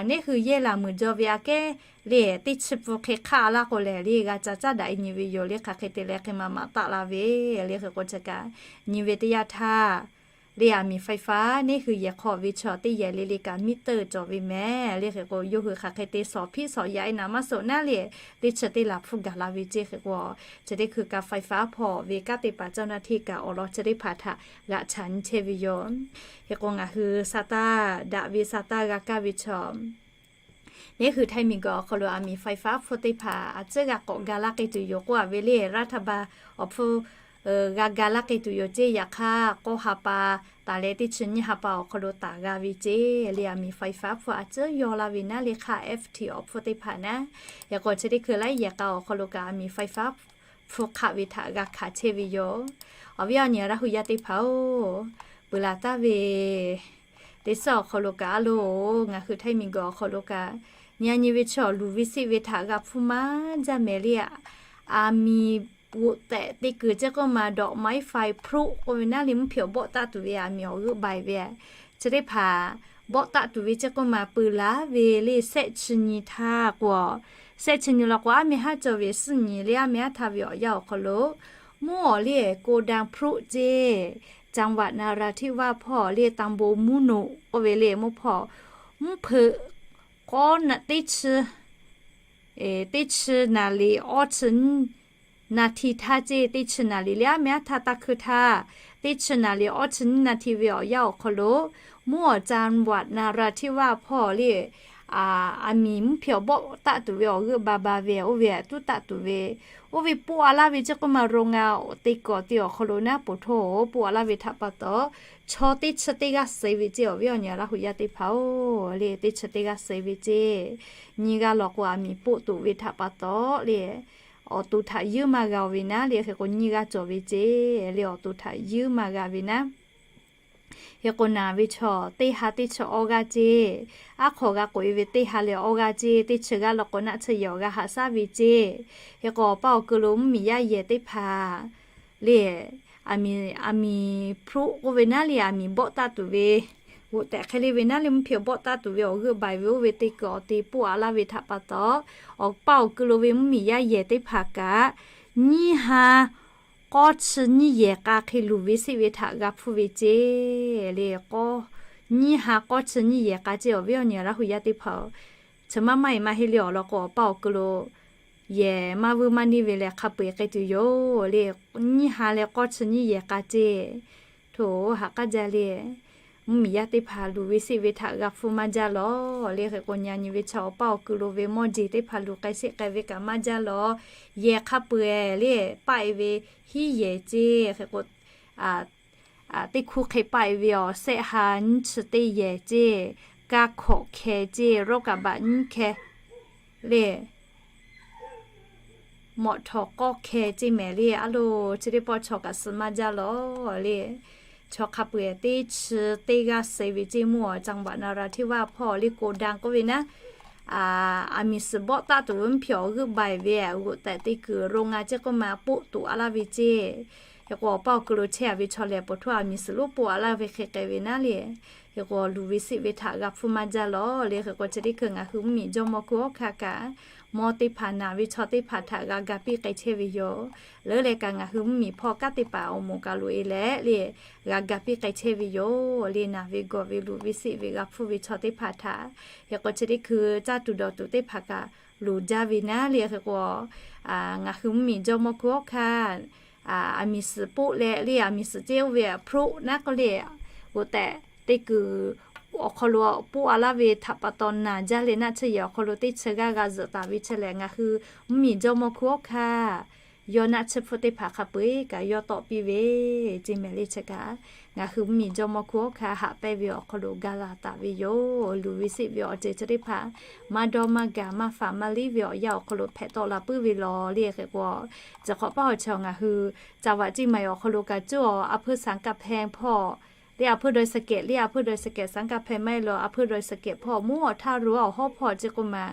neˇ hui yehˇ laˬ muiˬ jaw ve aꞈ kehˉ le, teˇ chi pun hk'e hk'aˆ laˇ k'o lehˬ le, g'a ca caˉ daꞈ e nyi ve yoˬ le. Hk'aˬ hk'e te leh hk'e maˍ maˍ taˆ la ve le. Hk'e k'o, chi kaꞈ nyi ve teˇ yanˇ htaˇ le, aˬ miˍ ไฟฟ้า neˇ hui yehˬ hk'aw ve chaw teˇ yehˬ le le kaꞈ มิเตอร์ cawˬ ve mehˍ le. Hk'e k'o, yawˇ hui hk'aˬ hk'e te shawˍ hpiˆ shawˍ yaꞈ e naˍ maˇ suh naˉ le, teˇ chi teˇ laˬ hpuˇ gaˬ la ve ceˇ. Hk'e k'o, chi teˇ hkui การไฟฟ้า hpawˇ ve kanˉ te paˍ เจ้าหน้าที่ kaꞈ awˬ lawn chi teˇ hpaˍ htaꞈ g'aꞈ chaꞈ nyi chehˇ ve yoˬ. Hk'e k'o, ngaˬ hui sa taˇ daꞈ ve sa taˇ g'a kaˇ ve chaw, neˇ hui Htaiˇ miˬguiˬ awˬ hk'aw lo aˬ miˍ ไฟฟ้า hpfuhˇ teˇ hpaˍ a ciˉ g'a k'awꞈ ga laˇ k'ai tuˬ yoˬ k'oˆ a ve le. รัฐบาล awˬ hpfuhˇ g'a ga laˇ k'ai tuˬ yoˬ ceˇ. Yaꞈ hk'aˇ, k'awˇ ha pa taˍ leh teˇ chi nyiˇ ha pa awˬ hk'aw lo taˍ g'a ve ceˇ le. Aˬ miˍ ไฟฟ้า hpfuhˇ a ciˉ yaw la ve naˉ le hk'aˇ, FT awˬ hpfuhˇ teˇ hpaˍ naˉ. Hk'e k'o, chi teˇ hkui laiˉ yehˬ k'a awˬ hk'aw lo kaꞈ aˬ miˍ ไฟฟ้า hpfuhˇ hk'aˆ ve htaꞈ g'a hkanˍ chehˇ ve yoˬ. Awˬ viˉ awˬ nyi Laˇ huˍ yaˇ teˇ hpaˍ-oˬ, peuˬ laˬ taˍ ve teˇ suhˉ awˬ hk'aw lo kaꞈ a loˬ, ngaˬ hui Htaiˇ miˬguiˬ awˬ hk'aw lo kaꞈ, nyi a nyi ve chaw luˬ ve seˆ ve htaꞈ g'a hpfuhˇ maˇ jaˇ mehˍ le. Aˬ miˍ g'oꞈ tehꞈ te kuiˬ ceˇ k'oˆ ma ดอกไม้ไฟ hpruˆ k'oˆ ve naˉ le, mvuhˇ hpeꞈ awˬ bawˆ taˆ tuˬ ve aˬ miˍ awˬ g'euˆ bai ve, chi teˇ hpaˍ bawˆ taˆ tuˬ ve ceˇ k'oˆ ma peuˬ laˬ ve le. Shehˆ chi nyi htaˇ k'o, shehˆ chi nyi law k'o, aˉ meh haˉ cawˬ ve suhˉ nyi le, aˉ meh haˉ htaˇ ve awˬ yanˇ awˬ hk'aw lo, mvuhˇ awˬ le โกดังพลุ ceˇ, จังหวัดนราธิวาส hpawˇ le ตำบล มะโน k'oˆ ve le, mvuhˇ hpawˇ mvuhˇ hpeuꞈ k'awˇ teˇ chi, teˇ chi naˍ liˍ awˇ chi naˍ hti htaˇ ceˇ, teˇ chi naˍ liˍ le aˉ meh haˉ htaˇ taˇ hkui htaˇ, teˇ chi naˍ liˍ awˇ chi nyiˇ naˍ hti ve awˬ yanˇ awˬ hk'aw lo, mvuhˇ awˬ จังหวัดนราธิวาส hpawˇ le, aˬ miˍ mvuhˇ hpeꞈ awˬ bawˆ taˆ tuˬ ve awˬ g'euˆ ba ba ve oˇ ve tuˉ taˆ tuˬ ve, oˇ ve poˆ a laˇ ve ceˇ k'oˆ ma โรงงาน te kuiˬ awˬ te awˬ hk'aw lo naˉ poˬ htoˇ poˆ a laˇ ve htaꞈ pa taw, chaw teˇ chi teˇ g'aˇ suh ve ceˇ. Awˬ viˉ awˬ nyi Laˇ huˍ yaˇ teˇ hpaˍ-oˬ le, teˇ chi teˇ g'aˇ suh ve ceˇ. Nyiˇ g'aˇ law k'o, aˬ miˍ poˆ tuˬ ve htaꞈ pa taw le, awˬ to htaꞈ yeuˉ maˇ g'a ve naˉ le. Hk'e k'o, nyiˇ g'aˇ cawˬ ve ceˇ le, awˬ to htaꞈ yeuˉ maˇ g'a ve naˉ. Hk'e k'o, naˬ ve chaw teˇ ha teˇ chi awˇ g'aˇ ceˇ. Aˉ hk'aw g'a k'oꞈ e ve teˇ ha leh awˇ g'aˇ ceˇ, teˇ chi g'aˇ law k'o naˆ chi yehˬ awˬ g'a haꞈ shaˉ ve ceˇ. Hk'e k'o, awˬ paˇ awˬ keu lo mvuhˇmiˬ yaˇ yehˬ teˇ hpaˍ le, aˬ miˍ, aˬ miˍ hpruˆ k'oˆ ve naˉ le, aˬ miˍ bawˆ taˆ tuˬ ve, g'oꞈ tehꞈ hk'e le ve naˉ le, mvuhˇ hpeꞈ bawˆ taˆ tuˬ ve awˬ g'euˆ bai ve oˇ ve te kuiˬ awˬ te poˆ a laˇ ve htaꞈ pa taw, awˬ paˇ awˬ keu lo ve mvuhˇmiˬ yaˇ yehˬ teˇ hpaˍ kaꞈ, nyiˇ ha k'awˇ chi nyiˇ yehˬ k'a hk'e luˬ ve seˆ ve htaꞈ g'a hpfuhˇ ve ceˇ le. Nyiˇ ha k'awˇ chi nyiˇ yehˬ k'a ceˇ. Awˬ viˉ awˬ nyi Laˇ huˍ yaˇ teˇ hpaˍ-oˬ, chi maˇ maˇ e maˇ heˆ le awˬ lawn k'o, awˬ paˇ awˬ keu lo yehˬ maˇ vuiˇ maˇ neˇ ve leh hk'a peu-eˬ k'ai tuˬ yoˬ le. Nyiˇ ha leh k'awˇ chi nyiˇ yehˬ k'a ceˇ. Htoꞈ, haꞈ k'aˉ jaˇ le. Mvuhˇmiˬ yaˇ teˇ hpaˍ luˬ ve seˆ ve htaꞈ g'a hpfuhˇ maˇ jaˇ lawˬ le. Hk'e k'o, nyi a nyi ve chaw awˬ paˇ awˬ keu lo ve mawˇ jeˬ teˇ hpaˍ luˬ k'ai seˆ k'ai ve kaꞈ maˇ jaˇ lawˬ. Yehˬ hk'a peu-eˬ le, paˆ e ve hiˉ yehˬ ceˇ. Hk'e k'o, teˇ hkuˇ hk'e paˆ e ve awˬ sehˆ ha nyiˇ chi teˇ yehˬ ceˇ, kaˇ hkawꞈ hkeh ceˇ, rawˇ kaꞈ baꞈ nyiˇ hkeh le, mawꞈ htawˍ k'awˇ hkeh ceˇ mehˍ le. A loˬ, chi teˇ pawˆ chaw kaꞈ suh maˇ jaˇ lawˬ le. Chaw hk'a peu-eˬ teˇ chi teˇ g'aˇ suh ve ceˇ. Mvuhˇ awˬ จังหวัดนราธิวาส hpawˇ le โกดัง k'oˆ ve naˉ, aˬ miˍ suhˍ bawˆ taˆ tuˬ ve mvuhˇ hpeꞈ awˬ g'euˆ bai ve, g'oꞈ tehꞈ te kuiˬ โรงงาน ceˇ k'oˆ ma poˆ tuˬ a laˇ ve ceˇ. Hk'e k'o, awˬ paˇ awˬ keu lo chehˇ a ve chaw lehˬ, poˬ htoˇ aˬ miˍ suhˍ lonˉ poˆ a laˇ ve hk'e k'ai ve naˉ le. Hk'e k'o, luˬ ve seˆ ve htaꞈ g'a hpfuhˇ maˇ jaˇ lawˬ le. Hk'e k'o, chi teˇ hkui ngaˬ hui mvuhˇmiˬ jawˇ mawˇ hkui awˉ hkanˇ kaꞈ, mawˇ teˇ hpaˍ naˬ ve chaw teˇ hpaˍ htaꞈ g'a ga piˇ k'ai chehˇ ve yoˬ. Leuˉ leh kaꞈ ngaˬ hui mvuhˇmiˬ hpawˇ kanˉ teˇ hpaˍ awˬ moˍ kaꞈ loꞈ e leh le, g'a ga piˇ k'ai chehˇ ve yoˬ le. Naˬ ve gawˬ ve luˬ ve seˆ ve g'a hpfuhˇ ve chaw teˇ hpaˍ htaꞈ, hk'e k'o, chi teˇ hkui caˇ tuˬ dawˬ tuˬ teˇ hpaˍ kaꞈ loˍ jaˇ ve naˉ le. Hk'e k'o, ngaˬ hui mvuhˇmiˬ jawˇ mawˇ hkui awˉ hkanˇ, aˬ miˍ suhˍ poˆ leh le, aˬ miˍ suhˍ ceˇ oˇ ve พลุ naˉ k'oˆ le, g'oꞈ tehꞈ te kuiˬ awˬ hk'aw lo poˆ a laˇ ve htaꞈ pa taw naˬ jaˇ leh naˆ chi yehˬ awˬ hk'aw lo teˇ chi g'aˇ g'a zuhꞈ taˍ ve chi lehˬ, ngaˬ hui mvuhˇmiˬ jawˇ mawˇ hkui awˉ hkanˇ yawˇ naˆ chi hpfuhˇ teˇ hpaˍ hk'a peu-eˬ kaꞈ yawˇ tawˆ piˇ ve ceˇ mehˍ le. Chi kaꞈ ngaˬ hui mvuhˇmiˬ jawˇ mawˇ hkui awˉ hkanˇ haꞈ pehnˇ ve awˬ hk'aw lo ga laˬ taˍ ve yoˬ. Luˬ ve seˆ ve awˬ ceuˬ chi teˇ hpaˍ maˇ dawˇ maˇ gaˬ maˇ faˍ maˇ liˇ ve awˬ yanˇ awˬ hk'aw lo hpehꞈ tawˆ la puiˉ ve lawˬ le. Hk'e k'o, ciˬ hk'awꞈ paˇ awˬ chi ngaˬ hui จังหวัดเชียงใหม่ awˬ hk'aw lo kaꞈ cuˇ awˬ, อำเภอสันกำแพง hpawˇ le อำเภอดอยสะเก็ด le อำเภอดอยสะเก็ด สังกัด แผนไม่ lo อำเภอดอยสะเก็ด hpawˇ mvuhˇ awˬ htaˇ ro a awˬ hawˉ hpawˇ chi k'oˆ ma,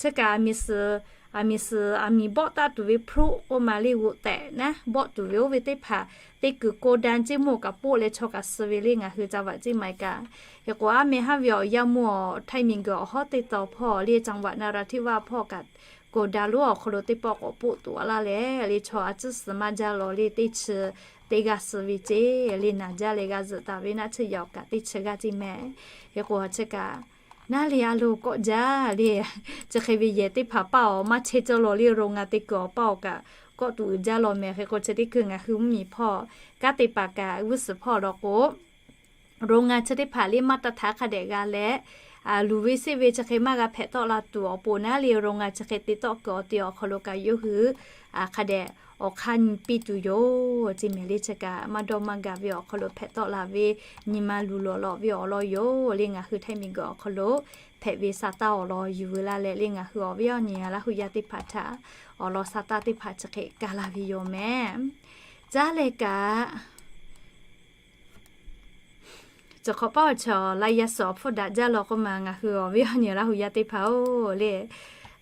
chi kaꞈ a miˍ suhˍ, a miˍ suhˍ a miˍ bawˆ taˆ tuˬ ve hpruˆ k'oˆ ma le g'oꞈ tehꞈ naˉ bawˆ tuˬ ve oˇ ve teˇ hpaˍ teˇ kuiˬ โกดัง ceˇ mvuhˇ kaꞈ poˆ leh chaw kaꞈ suh ve le ngaˬ hui ca vaꞈ ceˇ ma e kaꞈ. Hk'e k'o aˉ meh haˉ ve awˬ yanˇ mvuhˇ awˬ Htaiˇ miˬguiˬ awˬ hawˉ teˇ tawn hpawˇ le จังหวัดนราธิวาส hpawˇ kaꞈ โกดัง lonˉ awˬ hk'aw lo teˇ pawˆ k'awꞈ poˆ tuˬ a laˇ leh le chaw a ciˉ suh maˇ jaˇ law le teˇ chi teˇ g'aˇ suh ve ceˇ le naˬ jaˇ leh g'a zuhꞈ taˍ ve naˆ tsuhˇ yaꞈ awˬ kaꞈ teˇ chi g'aˇ ceˇ meh. Hk'e k'o chi kaꞈ naˉ le a lo kawˆ jaˇ le chi hk'e ve yehˬ teˇ hpaˍ paˇ awˬ maˇ chehˇ cawˇ law le โรงงาน teˇ kuiˬ awˬ paˇ awˬ kaꞈ kawˆ tuˬ uiˍ jaˇ law meh. Hk'e k'o chi teˇ hkui ngaˬ hui mvuhˇmiˬ hpawˇ kanˉ te paˍ kaꞈ g'uˇ suhˍ hpawˇ law k'o โรงงาน chi teˇ hpaˍ le maˇ taˇ htaꞈ hk'a dehꞈ g'a leh, luˬ ve seˆ ve chi hk'e maˇ g'a hpehꞈ tawˆ la tuˬ awˬ pon naˉ le โรงงาน chi hk'e te tawˆ kuiˬ awˬ te awˬ hk'aw lo kaꞈ yawˇ hui hk'a dehꞈ awˬ hk'aˇ nyi piˇ tuˬ yoˬ ceˇ meh le chi kaꞈ maˇ dawˇ maˇ gaˬ ve awˬ hk'aw lo hpehꞈ tawˆ la ve nyi ma luˬ lawˬ lawꞈ ve awˬ lawn yoˬ le ngaˬ hui Htaiˇ miˬguiˬ awˬ hk'aw lo hpehꞈ ve sa taˇ awˬ lawn yuˬ veu la leh le ngaˬ hui awˬ viˉ awˬ nyi Laˇ hu yaˇ teˇ hpaˍ htaꞈ awˬ lawn sa taˇ teˇ hpaˍ chi hk'e ka la ve yoˬ meh. Caˉ leh kaꞈ Chi hk'awꞈ paˇ awˬ chaw laˇ yaˇ suhˍ awˬ hpfuhˇ daꞈ jaˇ law k'oˆ ma ngaˬ hui awˬ viˉ awˬ nyi Laˇ hu yaˇ teˇ hpaˍ-oˬ le.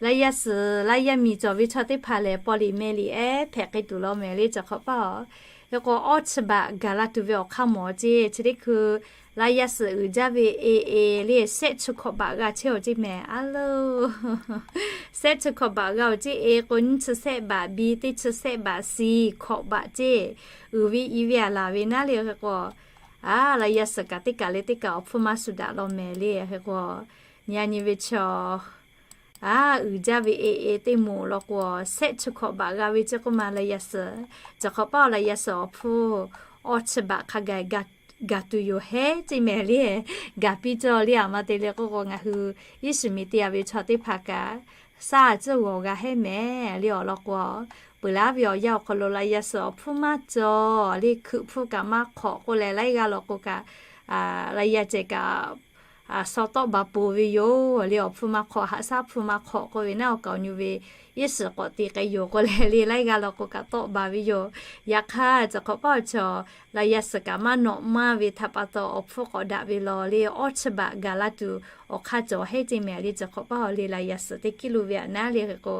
Laˇ yaˇ suhˍ laˇ yaˇ miˬ cawˬ ve chaw teˇ hpaˍ lehˬ paw liꞈ meh liꞈ ehˉ hpehꞈ k'ai tuˬ law meh le chi hk'awꞈ paˇ-oˬ. Hk'e k'o awˇ chi baꞈ gaˬ la tuˬ ve awˬ hk'aˇ mawˬ ceˇ chi teˇ hkui laˇ yaˇ suhˍ uiˍ jaˇ ve e e le shehˆ chi hkawꞈ baꞈ g'a chehˇ-oˬ ceˇ meh a loˬ. Shehˆ chi hkawꞈ baꞈ g'a-oˬ ceˇ e k'o nyiˇ chi shehˆ baꞈ biˇ teˇ chi shehˆ baꞈ siˍ hkawꞈ baꞈ ceˇ uiˍ ve i ve a laˬ ve naˉ le hk'e k'o a laˇ yaˇ suhˍ kaꞈ teˇ kaˬ leh teˇ kaˬ awˬ hpfuhˇ maˇ shuˍ daꞈ law meh le hk'e k'o nyi a nyi ve chaw a uiˍ jaˇ ve e e teˇ moˍ law k'o shehˆ chi hkawꞈ baꞈ g'a ve ceˇ k'oˆ ma laˇ yaˇ suhˍ. Chi hk'awꞈ paˇ laˇ yaˇ suhˍ awˬ hpfuhˇ awˇ chi baꞈ hk'a gaˬ gaˬ tuˬ yoˬ hehˉ ceˇ meh le. Gaˬ piˇ cawˇ le a ma te le k'oˆ k'o ngaˬ hui iˉ shiˍ miˬ te a ve chaw teˇ hpaˍ kaꞈ saˇ a ciˉ g'awˬ g'a hehˉ meh le awˬ lawn k'o peuˬ laˇ ve awˬ yanˇ awˬ hk'aw lo laˇ yaˇ suhˍ awˬ hpfuhˇ maˇ cawˬ le hkui hpfuhˇ kaꞈ maˇ hk'awꞈ k'oˆ leh laiˉ g'aˇ law k'o kaꞈ laˇ yaˇ ceh kaꞈ shaw tawˆ ba poˬ ve yoˬ le awˬ hpfuhˇ maˇ hk'awꞈ haꞈ shaˉ hpfuhˇ maˇ hk'awꞈ k'oˆ ve naˉ awˬ kaˍ awˬ nyu ve iˉ shiˍ k'awꞈ te k'ai yoˬ k'oˆ leh le laiˉ g'aˇ law k'o kaꞈ tawˆ ba ve yoˬ. Yaꞈ hk'aˇ chi hk'awꞈ paˇ awˬ chaw laˇ yaˇ suhˍ kaꞈ maˇ nawꞈ maˇ ve htaꞈ pa taw awˬ hpfuhˇ k'awꞈ daꞈ ve law le awˇ chi baꞈ gaˬ la tuˬ awˬ hk'aˇ cawˬ hehˉ ceˇ meh le chi hk'awꞈ paˇ le laˇ yaˇ suhˍ teˇ kiˇ lo ve a naˉ le hk'e k'o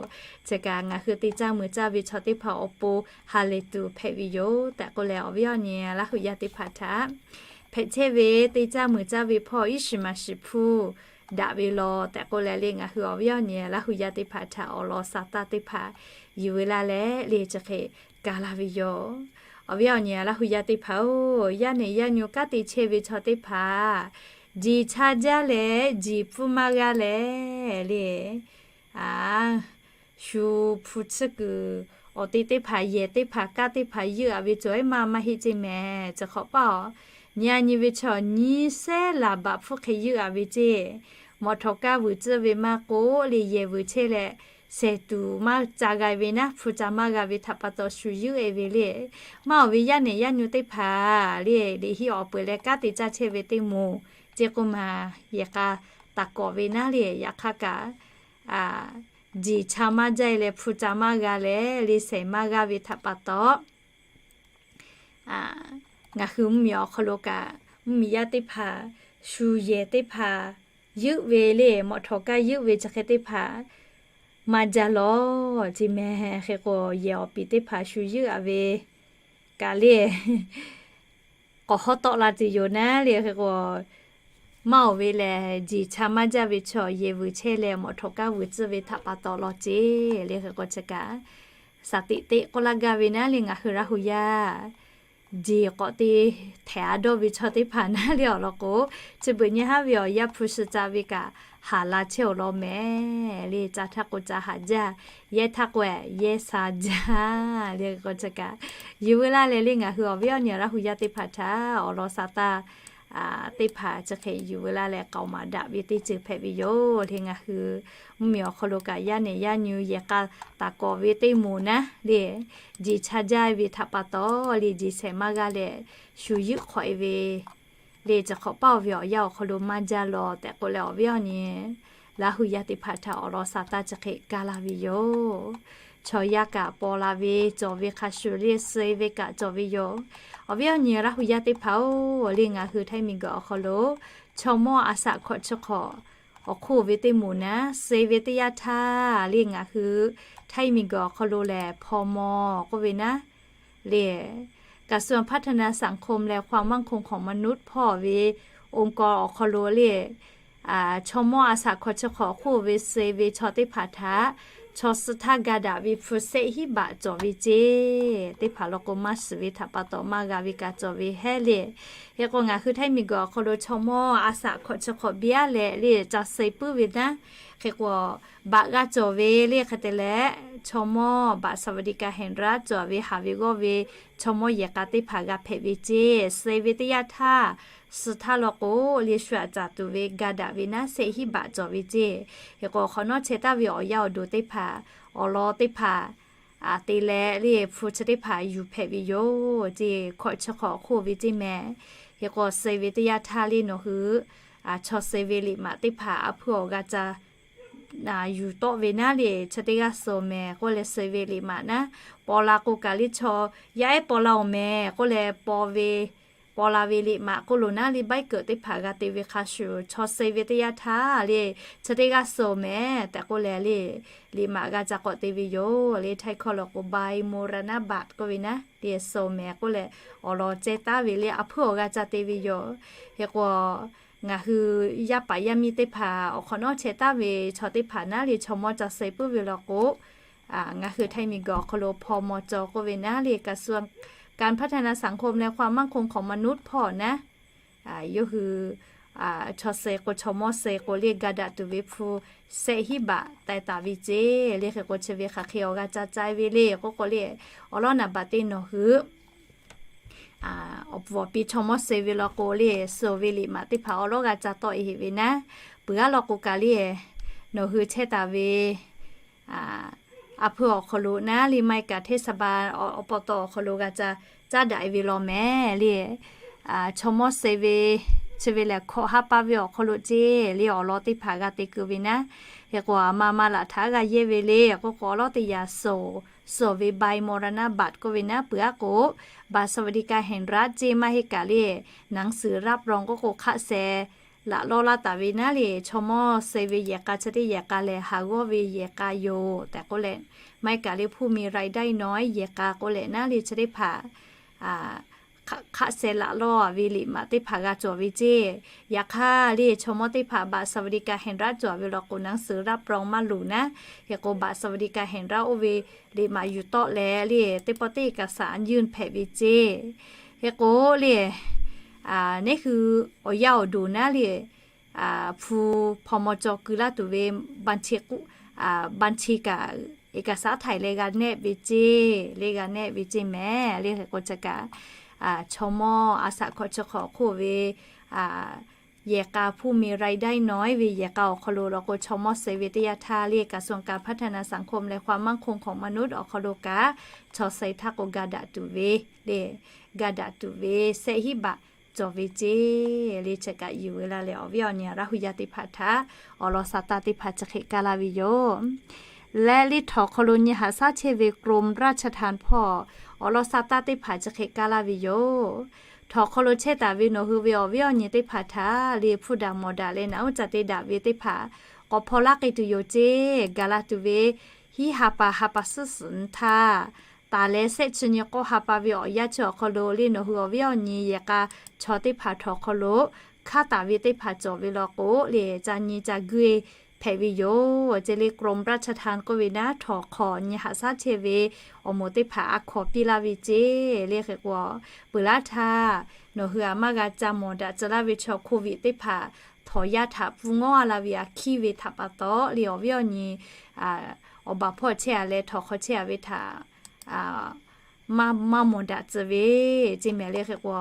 chi kaꞈ ngaˬ hui te caˇ mui caˇ ve chaw teˇ hpaˍ awˬ pon ha lehˬ tuˬ hpehꞈ ve yoˬ tehꞈ k'oˆ leh awˬ viˉ awˬ nyi Laˇ hu yaˇ teˇ hpaˍ htaꞈ hpehꞈ chehˇ ve te caˇ mui caˇ ve hpawˇ iˉ shiˍ maˍ shiˍ hpfuhˇ daꞈ ve law tehꞈ k'oˆ leh le ngaˬ hui awˬ viˉ awˬ nyi Laˇ hu yaˇ teˇ hpaˍ htaꞈ awˬ lawn sa taˇ teˇ hpaˍ yuˬ veu laˇ leh le chi hk'e ka laˇ ve yoˬ. Awˬ viˉ awˬ nyi Laˇ hu yaˇ teˇ hpaˍ-oˬ, yaˇ nehˬ yaˇ nyu kanˉ te chehˇ ve chaw teˇ hpaˍ jiˬ cha jaˇ leh jiˬ hpfuhˇ maˇ g'a leh le shu hpu tsuhˇ kuiˬ awˬ te teˇ hpaˍ yehˬ teˇ hpaˍ kanˉ teˇ hpaˍ yeuˆ a ve cawˬ ehˉ maˇ maˇ heˆ ceˇ meh chi hk'awꞈ paˇ-oˬ. Nyi a nyi ve chaw nyiˇ shehˉ laˬ baꞈ hpfuhˇ hk'e yeuˆ a ve ceˇ. Mawꞈ htawꞈ kaˇ vuiˬ tcuhˇ ve maˇ k'oˆ le yehˬ vuiˬ chehˇ leh shehˍ tuˬ maˇ ca g'a ve naˉ hpu ca maˇ g'a ve htaꞈ pa taw shu yeuˆ e ve le. Maˇ awˬ ve yaˇ nehˬ yaˇ nyu teˇ hpaˍ le liꞈ hiˆ awˬ peuˬ leh kanˉ te caˇ chehˇ ve teˇ moˍ ceˇ k'oˆ ma yehˬ k'a taˍ kawꞈ ve naˉ le yaꞈ hk'aˇ kaꞈ jiˬ cha maˇ jaˇ e leh hpu ca maˇ g'a leh le shehˍ maˇ g'a ve htaꞈ pa taw ngaˬ hui mvuhˇmiˬ awˬ hk'aw lo kaꞈ mvuhˇmiˬ yaˇ teˇ hpaˍ shu yehˬ teˇ hpaˍ yeuˆ ve le mawꞈ htawꞈ kaˇ yeuˆ ve chi hk'e teˇ hpaˍ maˇ jaˇ lawˬ ceˇ meh. Hk'e k'o yehˬ awˬ piˍ teˇ hpaˍ shu yeuˆ a ve kaꞈ le k'awꞈ hawˉ tawˆ la tuˬ yoˬ naˉ le hk'e k'o maˇ awˬ ve lehˬ jiˬ cha maˇ jaˇ ve chaw yehˬ vuiˬ chehˇ leh mawꞈ htawꞈ kaˇ vuiˬ tcuhˇ ve htaꞈ pa taw law ceˇ le hk'e k'o chi kaꞈ shaˍ tiꞈ teˆ k'oˆ laˇ gaˇ ve naˉ le ngaˬ hui Laˇ hu yaˇ jeˬ k'awꞈ te htehꞈ a dawˇ ve chaw teˇ hpaˍ naˉ le awˬ lawn k'o chi beuꞈ nyi haˉ ve awˬ yaˇ hpu shi ca ve kaꞈ haˍ la chehˇ-oˬ law meh le ca htaˇ k'o ca haˍ jaˇ, yehˇ htaˇ k'o yehˇ sha jaˇ le k'o chi kaꞈ yuˬ veu laˇ leh le ngaˬ hui awˬ viˉ awˬ nyi Laˇ hu yaˇ teˇ hpaˍ htaꞈ awˬ lawn sa taˇ teˇ hpaˍ chi hk'e yuˬ veu laˇ leh k'aoˍ maˍ daꞈ ve teˇ ceuˬ hpehꞈ ve yoˬ le ngaˬ hui mvuhˇmiˬ awˬ hk'aw lo kaꞈ yaˇ nehˬ yaˇ nyu yehˬ k'a taˍ kawꞈ ve teˇ moˍ naˉ le jeˬ cha jaˇ ve htaꞈ pa taw le jeˬ shehˍ maˇ g'a leh shu yeuˆ hk'awꞈ e ve le chi hk'awꞈ paˇ-oˬ ve awˬ yaˇ awˬ hk'aw lo maˇ jaˇ lawˬ tehꞈ k'oˆ leh awˬ viˉ awˬ nyi Laˇ hu yaˇ teˇ hpaˍ htaꞈ awˬ lawn sa taˇ chi hk'e ka la ve yoˬ. Chaw yaˇ kaꞈ paw la ve cawˬ ve hk'a shuˍ le suh e ve kaꞈ cawˬ ve yoˬ. Awˬ viˉ awˬ nyi Laˇ hu yaˇ teˇ hpaˍ-oˬ, le ngaˬ hui htaiˇ miˬguiˬ awˬ hk'aw lo chaw mawˇ a shaꞈ hkawꞈ chi hk'awꞈ awˬ hk'oˆ ve teˇ moˍ naˉ suh ve teˇ yanˇ htaˇ, le ngaˬ hui htaiˇ miˬguiˬ awˬ hk'aw lo lehˬ hpaw maw k'oˆ ve naˉ, le กระทรวงพัฒนาสังคมและความมั่นคงของมนุษย์ hpawˇ ve องค์กร awˬ hk'aw lo le chaw mawˇ a shaꞈ hkawꞈ chi hk'awꞈ hk'oˆ ve suh ve chaw teˇ hpaˍ htaꞈ chaw suh htaˇ ga daꞈ ve hpu shehˆ hiˉ baꞈ cawˬ ve ceˇ. Teˇ hpaˍ law k'o maˇ shiˍ ve htaꞈ pa taw maˇ g'a ve kaꞈ cawˬ ve hehˉ le. Hk'e k'o ngaˬ hui htaiˇ miˬguiˬ awˬ hk'aw lo chaw mawˇ a shaꞈ hkawꞈ chi hk'awꞈ biˇ aˉ leh le ca suh puiˉ ve naˉ, hk'e k'o baꞈ g'a cawˬ ve le hk'e te leh, chaw mawˇ บัตรสวัสดิการแห่งรัฐ cawˬ ve haˍ ve g'awˇ ve chaw mawˇ yehˬ k'a teˇ hpaˍ g'a hpehꞈ ve ceˇ. Suh ve teˇ yanˇ htaˇ, suh htaˇ law k'o le shu aꞈ caˍ tuˬ ve ga daꞈ ve naˉ shehˆ hiˉ baꞈ cawˬ ve ceˇ. Hk'e k'o hk'awꞈ nawˉ chehˇ taˍ ve awˬ yaˇ awˬ duˬ teˇ hpaˍ awˬ lawn teˇ hpaˍ te leh le hpu chi teˇ hpaˍ yuˬ hpehꞈ ve yoˬ ceˇ. Hkawꞈ chi hk'awꞈ hk'oˆ ve ceˇ mehˍ. Hk'e k'o suh ve teˇ yanˇ htaˇ le nawˬ hui chaw suh ve liꞈ maꞈ teˇ hpaˍ a hpuiˇ awˬ g'a ca yuˬ tawˆ ve naˉ le chi teˇ g'aˇ suh mehˍ k'oˆ leh suh ve liꞈ maꞈ naˉ, paw la k'o kaꞈ le chaw yaˇ ehˉ paw la-oˬ mehˍ k'oˆ leh paw ve paw la ve liꞈ maꞈ k'oˆ lo naˉ le ใบเกิด teˇ hpaˍ g'a te ve hk'a shuˍ chaw suh ve teˇ yanˇ htaˇ le chi teˇ g'aˇ suh mehˍ tehꞈ k'oˆ leh le liꞈ maꞈ g'a ca k'awꞈ te ve yoˬ. Le htaiˇ hkawˇ law k'o ใบมรณบัตร k'oˆ ve naˉ le suh mehˍ k'oˆ leh awˬ lawn ceh taˉ ve le a hpuiˇ awˬ g'a ca te ve yoˬ. Hk'e k'o ngaˬ hui yaˇ paˍ yaˇ miˇ teˇ hpaˍ awˬ hk'awꞈ nawˉ chehˇ taˍ ve chaw teˇ hpaˍ naˉ le chaw mawˇ ca suh puiˉ ve law k'o ngaˬ hui htaiˇ miˬguiˬ awˬ hk'aw lo hpaw maw cawˬ k'oˆ ve naˉ le กระทรวงการพัฒนาสังคมและความมั่นคงของมนุษย์ hpawˇ naˉ, yawˇ hui chaw suh k'o chaw mawˇ suh k'o le ga daꞈ tuˬ ve hpu shehˆ hiˉ baꞈ taiˍ taˍ ve ceˇ. Le hk'e k'o chi ve hk'aˬ hk'e awˬ g'a ca cai ve le k'oˆ k'o le awˬ lawn naˍ baꞈ teˇ nawˬ hui awˬ pfuhˍ awˬ pi chaw mawˇ suh ve law k'o le suh ve liꞈ maꞈ teˇ hpaˍ awˬ lawn g'a ca tawˆ e heꞈ ve naˉ, peuˬ aˉ law k'o kaꞈ le nawˬ hui chehˇ taˍ ve a hpuiˇ awˬ hk'aw lo naˉ le maˇ heˆ kaꞈ เทศบาล awˬ pa taw awˬ hk'aw lo g'a ca caˉ daꞈ e ve law mehˍ le chaw mawˇ suh ve chi ve lehˬ hkawꞈ ha pa ve awˬ hk'aw lo ceˇ le awˬ lawn teˇ hpaˍ g'a te keu ve naˉ. Hk'e k'o a ma ma laꞈ htaꞈ g'a yehˇ ve le k'oˆ k'o awˬ lawn teˇ yanˇ suh ve ใบมรณบัตร k'oˆ ve naˉ peuˬ aˉ k'o บัตรสวัสดิการแห่งรัฐ ceˇ maˇ heˆ kaꞈ le หนังสือรับรอง k'oˆ k'o hk'aˆ seh laꞈ lawˇ laˇ taˍ ve naˉ le chaw mawˇ suh ve yehˬ k'a chi teˇ yehˬ k'a lehˬ haˍ g'awˇ ve yehˬ k'a yoˬ tehꞈ k'oˆ leh, maˇ heˆ kaꞈ le ผู้มีรายได้น้อย yehˬ k'a k'oˆ leh naˉ le chi teˇ hpaˍ hk'aˆ seh laꞈ lawˇ ve liꞈ maꞈ teˇ hpaˍ g'a cawˬ ve ceˇ. Yaꞈ hk'aˇ le chaw mawˇ teˇ hpaˍ บัตรสวัสดิการแห่งรัฐ cawˬ ve law k'o หนังสือรับรอง maˇ loˍ naˉ. Hk'e k'o บัตรสวัสดิการแห่งรัฐ oˇ ve liꞈ maꞈ yuˬ tawˆ leh le teˇ pawˆ teˇ เอกสาร ยื่น hpehꞈ ve ceˇ. Hk'e k'o le neˉ hui awˬ yaˇ awˬ duˬ naˉ le hpu hpaw maw cawˬ keu laˇ tuˬ ve บัญชี kaꞈ เอกสาร htaꞈ leh g'a nehˆ ve ceˇ le g'a nehˆ ve ceˇ mehˍ. Le hk'e k'o chi kaꞈ chaw mawˇ a shaꞈ hkawꞈ chi hk'awꞈ hk'oˆ ve yehˬ k'a ผู้มีรายได้น้อย ve yehˬ k'a awˬ hk'aw lo law k'o chaw mawˇ suh ve teˇ yanˇ htaˇ le กระทรวงการพัฒนาสังคมและความมั่นคงของมนุษย์ awˬ hk'aw lo kaꞈ chaw suh htaˇ k'o ga daꞈ tuˬ ve le ga daꞈ tuˬ ve shehˆ hiˉ baꞈ cawˬ ve ceˇ. Le chi kaꞈ yuˬ ve laˇ leh awˬ viˉ awˬ nyi Laˇ hu yaˇ teˇ hpaˍ htaꞈ awˬ lawn sa taˇ teˇ hpaˍ chi hk'e kaˇ laˇ ve yoˬ. Leh le htawnˍ hk'aw lo nyi haꞈ shaˉ chehˇ ve กรมราชทัณฑ์ hpawˇ awˬ lawn sa taˇ teˇ hpaˍ chi hk'e kaˇ laˇ ve yoˬ. Htawnˍ hk'aw lo chehˇ taˍ ve nawˬ hui ve awˬ viˉ awˬ nyi teˇ hpaˍ htaꞈ le hpuˇ daꞈ mawˬ daꞈ leh naꞈ uˉ ca te daꞈ ve teˇ hpaˍ k'awꞈ hpaw laˇ k'ai tuˬ yoˬ ceˇ. Gaˬ la tuˬ ve hiˉ ha pa ha pa suhˉ suhˍ nyi htaˇ, taˍ leh shehˆ chi nyi k'awˇ ha pa ve awˬ yanˇ chi awˬ hk'aw lo le nawˬ hui awˬ viˉ awˬ nyi yehˬ k'a chaw teˇ hpaˍ htawnˍ hk'aw lo hkaˉ taˍ ve teˇ hpaˍ cawˬ ve law k'o le ca nyi ca guˇ hpehꞈ ve yoˬ ceˇ. Le กรมราชทัณฑ์ k'oˆ ve naˉ htawnˍ hk'aw nyi haꞈ shaˉ chehˇ ve awˬ moˍ teˇ hpaˍ a hkaw piˇ laˇ ve ceˇ. Le hk'e k'o peuˬ laˇ htaˇ nawˬ hui aꞈ maˇ g'a ca mawˬ daꞈ tcuh laˇ ve chaw โควิด teˇ hpaˍ htawnˍ yaˇ htaꞈ pfuhˇ ngawˉ a la ve aꞈ hkiˉ ve htaꞈ pa taw le awˬ viˉ awˬ nyi awˬ baˬ hpawˇ chehˇ a leh htawnˍ hk'aw chehˇ a ve htaꞈ maˇ mawˬ daꞈ tcuh ve ceˇ mehˍ. Le hk'e k'o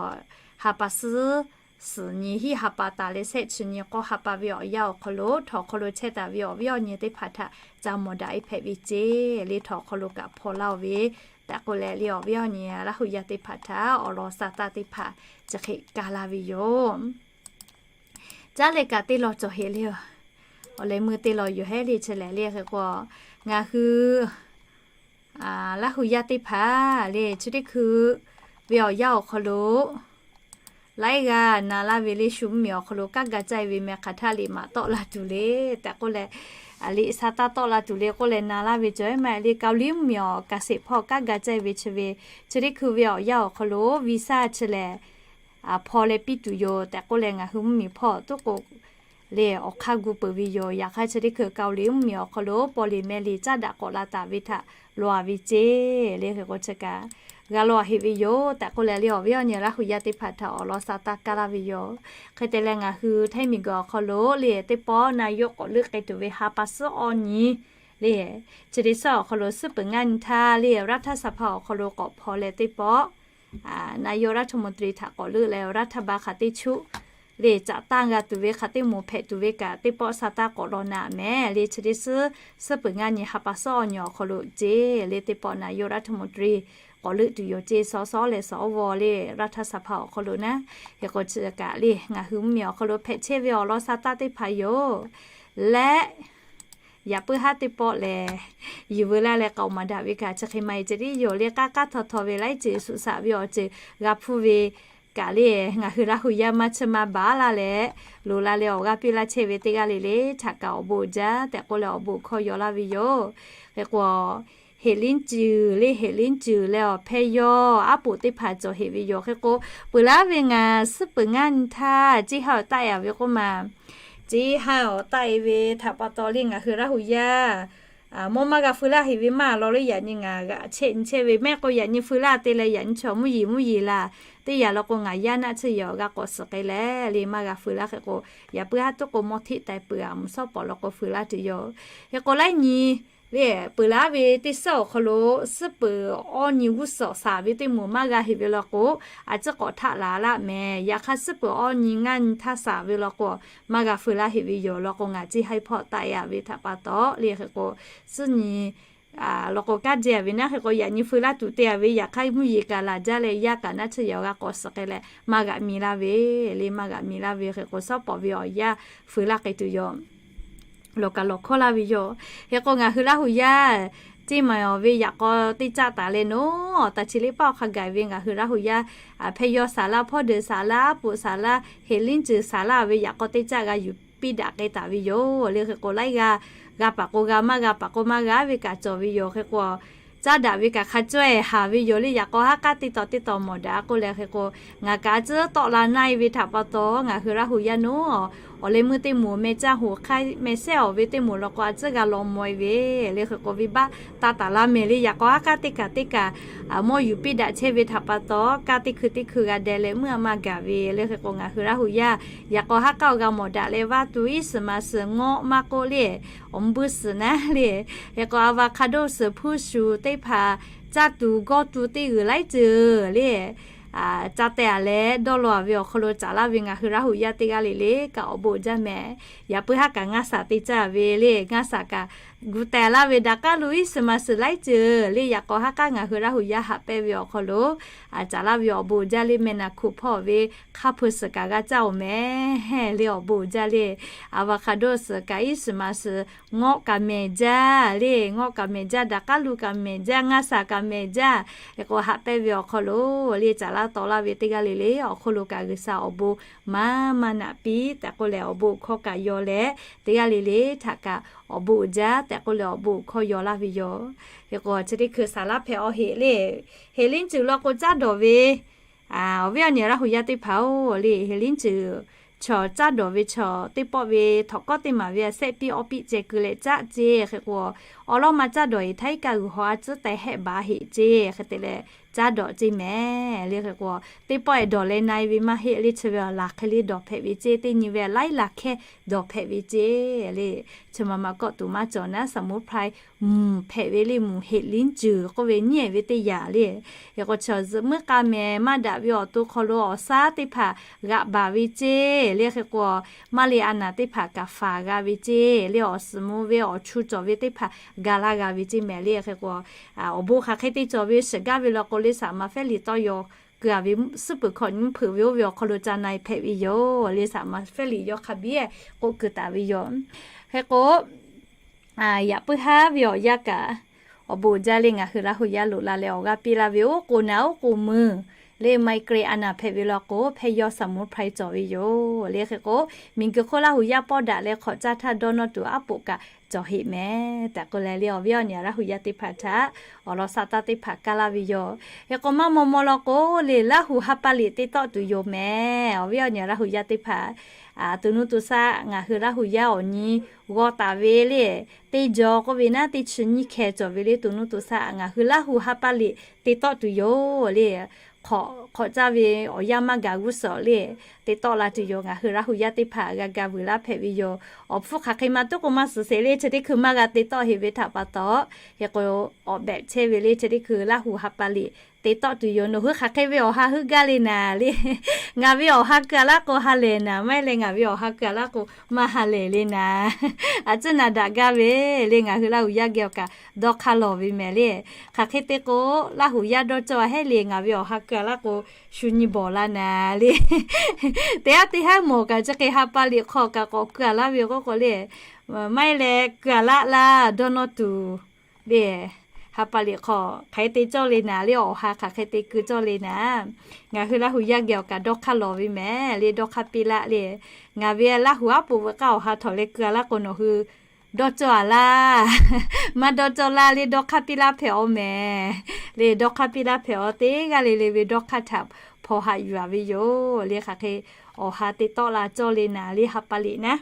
ha pa suhˉ suhˍ nyi hiˉ ha pa taˍ leh shehˆ chi nyi k'awˇ ha pa ve awˬ yanˇ awˬ hk'aw lo htawnˍ hk'aw lo chehˇ taˍ ve awˬ viˉ awˬ nyi teˇ hpaˍ htaꞈ ca mawˬ daꞈ e hpehꞈ ve ceˇ. Le htawnˍ hk'aw lo kaꞈ hpaw laˇ-oˬ ve tehꞈ k'oˆ leh le awˬ viˉ awˬ nyi Laˇ hu yaˇ teˇ hpaˍ htaꞈ awˬ lawn sa taˇ teˇ hpaˍ chi hk'e kaˇ laˇ ve yoˬ. Caˉ leh kaꞈ teˇ lawn cawˬ heˍ le, awˬ leh meuˇ teˇ lawn yoˬ hehˉ le chi lehˬ le hk'e k'o ngaˬ hui Laˇ hu yaˇ teˇ hpaˍ le chi teˇ hkui ve awˬ yanˇ awˬ hk'aw lo laiˉ g'aˇ na laˇ ve le, shu mvuhˇmiˬ awˬ hk'aw lo kanˉ ga caˇ ve meh hk'aˬ htaˇ liꞈ maˍ tawˆ la tuˬ le tehꞈ k'oˆ leh, liꞈ sa taˇ tawˆ la tuˬ le k'oˆ leh na laˇ ve cawˬ ve maˇ heˆ le. Kaoˍliˇ mvuhˇmiˬ awˬ kaˍ seˍ hpawˇ kanˉ ga caˇ ve chi ve, chi teˇ hkui ve awˬ yanˇ awˬ hk'aw lo visaˇ chi lehˬ, hpaw leh piˇ tuˬ yoˬ tehꞈ k'oˆ leh ngaˬ hui mvuhˇmiˬ hpawˇ tuˉ k'o le awˬ hk'aˇ gu peuˬ ve yoˬ. Yaꞈ hk'aˇ chi teˇ hkui Kaoˍliˇ mvuhˇmiˬ awˬ hk'aw lo paw liꞈ meh liꞈ caˉ daꞈ k'awꞈ la taˍ ve htaꞈ lawˬ a ve ceˇ le. Hk'e k'o chi kaꞈ g'a lawˬ a heꞈ ve yoˬ tehꞈ k'oˆ leh le awˬ viˉ awˬ nyi Laˇ hu yaˇ teˇ hpaˍ htaꞈ awˬ lawn sa taˇ kaˇ laˇ ve yoˬ. Hk'e te leh ngaˬ hui hteˇ miˬguiˬ awˬ hk'aw lo le teˇ pawˆ na yawˇ k'awꞈ leuˆ k'ai tuˬ ve ha pa suhˉ awˇ nyi le, chi teˇ suhˉ awˬ hk'aw lo suhˉ peuˬ ngaˇ nyi htaˇ le รัฐสภา awˬ hk'aw lo k'awꞈ hpaw leh teˇ pawˆ นายกรัฐมนตรี htaꞈ k'awꞈ leuˆ leh รัฐบาล hk'aˬ teˇ chuˆ le caꞈ tanˇ g'a tuˬ ve hk'aˬ teˇ moˍ hpehꞈ tuˬ ve kaꞈ teˇ pawˆ sa taˇ k'awꞈ lawˬ naꞈ meh le. Chi teˇ suhˉ suhˉ peuˬ ngaˇ nyi ha pa suhˉ awˇ nyi awˬ hk'aw lo ceˇ le teˇ pawˆ นายกรัฐมนตรี k'awꞈ leuˆ tuˬ yoˬ ceˇ. Sawˉ sawˉ leh สว le รัฐสภา awˬ hk'aw lo naˉ. Hk'e k'o chi kaꞈ le ngaˬ hui mvuhˇmiˬ awˬ hk'aw lo hpehꞈ chehˇ ve awˬ lawn sa taˇ teˇ hpaˍ yoˬ. Leh yaꞈ puiˉ haˉ teˇ pawˆ lehˬ, yuˬ veu laˇ leh k'aoˍ maˍ daꞈ ve kaꞈ chi hk'e maˇ heˆ. Chi tiˉ yoˬ le k'aˉ k'aˉ htaw htaw ve laiˉ ceuˬ suhˍ saꞈ ve awˬ ceuˬ g'a hpuˇ ve kaꞈ le ngaˬ hui Laˇ hu yaˇ maˇ chiˇ maˇ baˬ laˇ leh loꞈ la leh awˬ g'aˇ piˇ laˇ chehˇ ve teˇ g'aˇ le le htaꞈ kaꞈ awˬ bon uiˍ jaˇ tehꞈ k'oˆ leh awˬ bon hkawˇ yaw laˇ ve yoˬ. Hk'e k'o เห็ดหลินจือ le เห็ดหลินจือ leh awˬ hpehˇ yawˇ aˉ poꞈ teˇ hpaˍ cawˬ heꞈ ve yoˬ. Hk'e k'o peuˬ laˇ ve ngaˬ suhˉ peuˬ ngaˇ nyi htaˇ ceˇ ha awˬ taˆ e a ve k'oˆ ma, ceˇ ha awˬ taˆ e ve htaꞈ pa taw le ngaˬ hui Laˇ hu yaˇ mawˇ maˇ g'a feu laˇ heꞈ ve maˇ law le. Yaꞈ nyi ngaˬ g'aꞈ chehˇ nyi chehˇ ve mehˆ k'o yaꞈ nyi feu laˇ te leh yaꞈ nyi chaw mvuhˇ yeˬ mvuhˇ yeˬ laˬ teˇ yanˇ law k'o ngaˬ yaˇ naˆ tsuhˇ yaꞈ awˬ g'a k'awꞈ suhˍ k'ai leh le maˇ g'a feu laˇ. Hk'e k'o yaꞈ puiˉ haˉ tuˉ k'o mawˇ hteˆ taiˍ peuˬ a mvuhˇ shawˉ pawˍ law k'o feu laˇ tuˬ yoˬ. Hk'e k'o laiˉ nyi le peuˬ laˇ ve teˇ suhˉ awˬ hk'aw lo suhˉ peuˬ awˇ nyi g'uˇ suhˍ saˍ ve teˇ moˍ maˇ g'a heꞈ ve law k'o a tcuhˉ k'awꞈ htaˆ laˬ laˇ meh. Yaꞈ hk'aˇ suhˉ peuˬ awˇ nyi ngaˇ nyi htaˇ saˍ ve law k'o maˇ g'a feu laˇ heꞈ ve yoˬ. Law k'o ngaˬ ceˇ ha hpawˇ taˆ e a ve htaꞈ pa taw le hk'e k'o suhˉ nyi law k'o kanˉ jehˇ a ve naˉ. Hk'e k'o yaꞈ nyi feu laˇ tuˬ te a ve yaꞈ hk'aˇ mvuhˇ yeˬ kaꞈ laˬ jaˇ leh yaˇ kaꞈ naˆ tsuhˇ yaꞈ awˬ g'a k'awꞈ suhˍ k'ai leh maˇ g'aꞈ mi laˇ ve le maˇ g'aꞈ mi laˇ ve. Hk'e k'o shawˉ pawˍ ve awˬ yaˇ feu laˇ k'ai tuˬ yoˬ. Lawˬ kaꞈ lawˬ hkawˇ laˇ ve yoˬ. Hk'e k'o ngaˬ hui Laˇ hu yaˇ ceˇ maˬ awˬ ve yaꞈ k'aw teˇ caˆ taˍ leh nawˉ taˇ chi le paˆ awˬ hk'a gaˬ ve ngaˬ hui Laˇ hu yaˇ hpehˇ yawˇ saˍ laˇ, hpawˇ deuˬ saˍ laˇ, aˉ poꞈ saˍ laˇ, เห็ดหลินจือ saˍ laˇ ve yaꞈ k'aw teˇ caˆ g'a yuˬ piˇ daꞈ k'ai taˍ ve yoˬ. Le hk'e k'o laiˉ g'aˇ g'a paˍ k'o g'a, maˇ g'a paˍ k'o maˇ g'a ve kaꞈ cawˬ ve yoˬ. Hk'e k'o caˇ daꞈ ve kaꞈ hk'a cawehˬ haˍ ve yoˬ le. Yaꞈ k'aw haˉ k'aˉ teˇ taw teˇ taw mawˬ daꞈ k'oˆ leh hk'e k'o ngaˬ kaꞈ tcuhˉ tawˆ la na e ve htaꞈ pa taw ngaˬ hui Laˇ hu yaˇ nawˉ awˬ leh meuˇ teˇ moˍ meh caˇ hoꞈ hk'aˇ meh sehˉ awˬ ve teˇ moˍ law k'o a tcuhˉ g'a law maw e ve le. Hk'e k'o venˇbaˆ taˇ taˍ laˇ meh le. Yaꞈ k'aw haˉ k'aˉ teˇ kaꞈ teˇ kaꞈ mawˇ yuˬ piˇ daꞈ chehˇ ve htaꞈ pa taw kanˉ teˇ hkui teˇ hkui g'a deh leh meuˇ a maˇ gaˬ ve le. Hk'e k'o ngaˬ hui Laˇ hu yaˇ yaꞈ k'aw haˉ k'aˉ awˬ g'a mawˬ daꞈ leh vaˇ tuˬ iˉ suhˍ ma suhˍ ngawˆ maˇ k'oˆ le awˬ mvuhˇ buiˇ suhˍ naˉ le. Hk'e k'o อะโวคาโด suhˍ hpuˇ shuˍ teˇ hpaˍ caˇ tuˬ gawˇ tuˬ teˇ g'uiˬ laiˉ ceuˬ le caˇ teh a leh dawˇ law a ve awˬ hk'aw lo caˍ laˇ ve ngaˬ hui Laˇ hu yaˇ teˇ g'aˇ le le kaꞈ awˬ bon jaˇ meh. Yaꞈ puiˉ haˉ kaꞈ ngaˇ shaˍ te caˇ ve le ngaˇ shaˍ kaꞈ gu teh laˇ ve daꞈ k'aˉ lo iˉ suhˍ ma suhˍ laiˉ ceuˬ le yaꞈ k'aw haˉ k'aˉ ngaˬ hui Laˇ hu yaˇ haꞈ pehnˇ ve awˬ hk'aw lo caˍ laˇ ve awˬ bon jaˇ le meh naˬ hkuꞈ hpawˇ ve hk'a hpeu suhˍ kaꞈ g'a caˇ oˬ meh le awˬ bon jaˇ le. อะโวคาโด suhˍ kaꞈ iˉ suhˍ ma suhˍ ngawˆ kaꞈ mehˍ jaˇ le ngawˆ kaꞈ mehˍ jaˇ, daꞈ k'aˉ lo kaꞈ mehˍ jaˇ, ngaˇ shaˍ kaꞈ mehˍ jaˇ. Hk'e k'o haꞈ pehnˇ ve awˬ hk'aw lo le caˍ laˇ taw laˇ ve teˇ g'aˇ le le awˬ hk'oˆ lo kaꞈ G'uiˬsha awˬ bon maˇ maˇ naꞈ piˇ tehꞈ k'oˆ leh awˬ bon hkawˇ kaꞈ yaw leh teˇ g'aˇ le le htaꞈ kaꞈ awˬ bon uiˍ jaˇ tehꞈ k'oˆ leh awˬ bon hkawˇ yaw laˇ ve yoˬ. Hk'e k'o chi teˇ hkui saˍ laˇ hpehꞈ awˬ heꞈ le เห็ดหลินจือ law k'o caˇ dawˬ ve awˬ viˉ awˬ nyi Laˇ hu yaˇ teˇ hpaˍ-oˬ le เห็ดหลินจือ chaw caˇ dawˬ ve chaw teˇ pawˆ ve htawnˍ kawˆ teˇ maˍ ve a sehˆ piˇ awˇ piˇ ceh keu leh caˆ ceˇ. Hk'e k'o awˬ lawn ma caˇ dawˬ eˍ htaˇ iˉ kaˆ g'uiˬ haw a tcuhˉ teh hehˆ baˬ heꞈ ceˇ. Hk'e te leh caˇ dawˬ ceˇ meh le. Hk'e k'o teˇ pawˆ e dawˬ leh na e ve maˇ heˆ le chi ve laˬ hk'e le dawˬ hpehꞈ ve ceˇ. Teˇ nyi ve laiˉ laˬ hkehˇ dawˬ hpehꞈ ve ceˇ le. Chi ma ma kawˆ tuˬ maˇ cawˬ naˉ สมุนไพร mvuhˬ hpehꞈ ve le mvuhˬ เห็ดหลินจือ k'oˆ ve nyiˉ ehˍ ve teˇ yanˇ le. Hk'e k'o chaw zuhꞈ muiˉ k'a mehˍ maˇ daꞈ ve awˬ to hk'aw lo awˬ shaˉ teˇ hpaˍ g'aꞈ baˬ ve ceˇ le. Hk'e k'o maˇ le a naˍ teˇ hpaˍ kaꞈ faˍ g'a ve ceˇ le. Awˬ suhˍ mvuh ve awˬ chu cawˬ ve teˇ hpaˍ ga laˇ g'a ve ceˇ mehˍ le. Hk'e k'o awˬ bon hk'aˬ hk'e te cawˬ ve shiˍ gaˇ ve law k'o le saˍ ma fehˉ liꞈ tawˇ yaw keu a ve suhˉ peuˬ hkawꞈ nyi mvuhˇ hpeuꞈ ve oˇ ve awˬ hk'aw lo ca na e hpehꞈ ve yoˬ le saˍ ma fehˉ liꞈ yaw hk'a biˉ k'oˆ keu taˍ ve yoˬ. Hk'e k'o yaꞈ puiˉ haˉ ve awˬ yanˇ kaꞈ awˬ bon uiˍ jaˇ le ngaˬ hui Laˇ hu yaˇ loꞈ la leh awˬ g'aˇ piˇ laˇ ve oˇ k'o naˍ oˇ k'o meuˇ Le migraine a naˬ hpehꞈ ve law k'o, hpehˇ yawˇ สมุนไพร cawˬ ve yoˬ le. Hk'e k'o, miˬguiˬ hk'oˆ Laˇ huˍ yaˇ pawˆ daꞈ leh hk'awꞈ caˇ htaˇ dawˇ nawˇ tuˬ aˉ poꞈ kaꞈ cawˬ heˆ mehˍ tehꞈ k'oˆ leh le, awˬ viˉ awˬ nyi Laˇ huˍ yaˇ teˇ hpaˍ htaꞈ awˬ lawn saˍ taˇ teˇ hpaˍ kaˇ laˇ ve yoˬ. Hk'e k'o, maˇ maw maw law k'o le, Laˇ huˍ ha pa liꞈ te tawˆ tuˬ yoˬ mehˍ. Awˬ viˉ awˬ nyi Laˇ huˍ yaˇ teˇ hpaˍ, to nuˇ to shaˆ ngaˬ hui Laˇ huˍ yaˇ awˬ nyi g'aw taˍ ve le, teˇ jaw k'oˆ ve naˉ teˇ chi nyiˇ hkeh cawˬ ve le, to nuˇ to shaˆ ngaˬ hui Laˇ huˍ ha pa liꞈ te tawˆ tuˬ yoˬ le. Hk'awꞈ, hk'awꞈ caˇ ve awˬ yanˇ maˇ gaˬ g'uˇ suhˍ le, te tawˆ la tuˬ yoˬ. Ngaˬ hui Laˇ huˍ yaˇ teˇ hpaˍ g'a ga vuiˬ laˇ hpehꞈ ve yoˬ. Awˬ hpfuhˇ hk'aˬ hk'e ma tuˉ k'o maˇ suhˍ sheˍ le, chi teˇ hkui maˇ g'a te tawˆ heˆ ve htaꞈ pa taw, hk'e k'o, awˬ behꞈ chehˇ ve le, chi teˇ hkui Laˇ huˍ ha pa liꞈ te tawˆ tuˬ yoˬ. Nawˬ hui hk'aˬ hk'e ve awˬ ha heuˆ gaˇ le naˍ le. Ngaˬ ve awˬ ha keu a laˇ k'o ha lehˬ naˍ, maˇ heˆ leh ngaˬ ve awˬ ha keu a laˇ k'o maˇ ha lehˬ le naˍ. A ciˉ naˍ daꞈ gaˇ ve le, ngaˬ hui Laˇ huˍ yaˇ geh awˬ kaꞈ dawˇ hk'aˇ lawˬ ve mehˍ le. Hk'aˬ hk'e te k'o, Laˇ huˍ yaˇ dawˇ cawˇ a hehˉ le, ngaˬ ve awˬ ha keu a laˇ k'o shu nyi bawˬ la naˍ le. Teˇ haˉ teˇ haˉ mawˬ kaꞈ chi hk'e ha pa liꞈ hk'aw kaꞈ k'awꞈ keu a laˇ ve k'oˆ k'o le, maˇ heˆ leh keu a laˇ laˇ dawˇ nawˇ tuˬ le, ha pa liꞈ hk'aw hk'aˬ hk'e te cawˇ le naˍ le, awˬ ha hk'aˬ hk'e te keu cawˇ le naˍ. Ngaˬ hui Laˇ huˍ yaˇ geh awˬ kaꞈ dawˇ hk'aˇ lawˬ ve mehˍ le, dawˇ hk'aˇ piˇ laˇ le. Ngaˬ ve Laˇ huˍ aˉ poꞈ veuꞈ k'aˇ awˬ ha htawꞈ leh keu a laˇ k'o nawˬ hui dawˇ cawˇ a laˇ, maˇ dawˇ cawˇ laˇ le, dawˇ hk'aˇ piˇ laˇ hpehꞈ aw mehˍ le. Dawˇ hk'aˇ piˇ laˇ hpehꞈ aw, teˇ g'aˇ le le ve dawˇ hk'aˇ htaꞈ hpawnˬ haꞈ yuˬ a ve yoˬ le. Hk'aˬ hk'e awˬ ha te tawˆ la cawˇ le naˍ le, ha pa liꞈ naˉ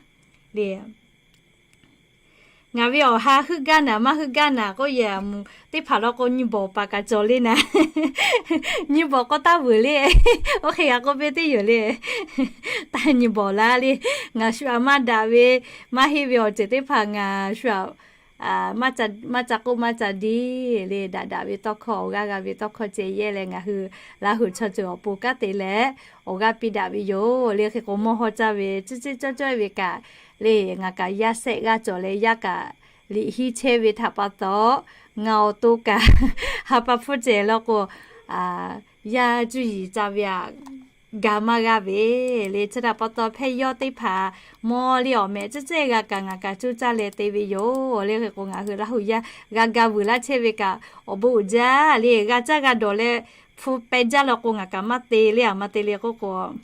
le. Ngaˬ ve awˬ ha heuˆ gaˇ naˍ maˇ heuˆ gaˇ naˍ k'oˆ yehˬ a mvuhˬ teˇ hpaˍ law k'o nyi bawˬ paˍ kaꞈ cawˬ le naˍ. Nyi bawˬ k'o taˇ vuiˬ le. Oˇ hk'e g'a k'oˆ piˇ teˇ yoˬ le. Taˇ nyi bawˬ laˇ le. Ngaˬ shu aꞈ maˇ daꞈ ve, maˇ heˆ ve awˬ ceuˬ teˇ hpaˍ ngaˬ shu aꞈ maˇ ca k'oˆ maˇ ca diˇ le. Daꞈ daꞈ ve tawˇ hkawˇ, awˬ g'aˇ g'a ve tawˇ hkawˇ ceh yehˇ leh ngaˬ hui Laˇ huˍ chaw ceuˬ awˬ pon kanˉ te leh awˬ g'aˇ piˇ daꞈ ve yoˬ le. Hk'e k'o mawˇ hawˇ caˇ ve ciˇ ciˇ cawˇ cawˇ ve kaꞈ le, ngaˬ kaꞈ yaˇ sehˆ g'aˇ cawˬ leh yaˇ kaꞈ liꞈ hiˉ chehˇ ve htaꞈ pa taw, ngaˬ awˬ to kaꞈ ha pa hpfuhˇ cehˬ law k'o, yaˇ cuˇ yiˍ ca ve aꞈ ga maˇ g'aˇ ve le. Chi htaꞈ pa taw hpehˇ yawˇ teˇ hpaˍ mawˇ le awˬ mehꞈ cehˇ cehˇ g'a kaꞈ ngaˬ kaꞈ cuˇ caˇ leh te ve yoˬ le. Hk'e k'o ngaˬ hui Laˇ huˍ yaˇ g'a ga vuiˬ laˇ chehˇ ve kaꞈ awˬ bon uiˍ jaˇ le. G'a caˇ g'a dawˬ leh hpu peh jaˇ law k'o ngaˬ kaꞈ maˇ te le, aˬ ma te le k'oˆ k'o,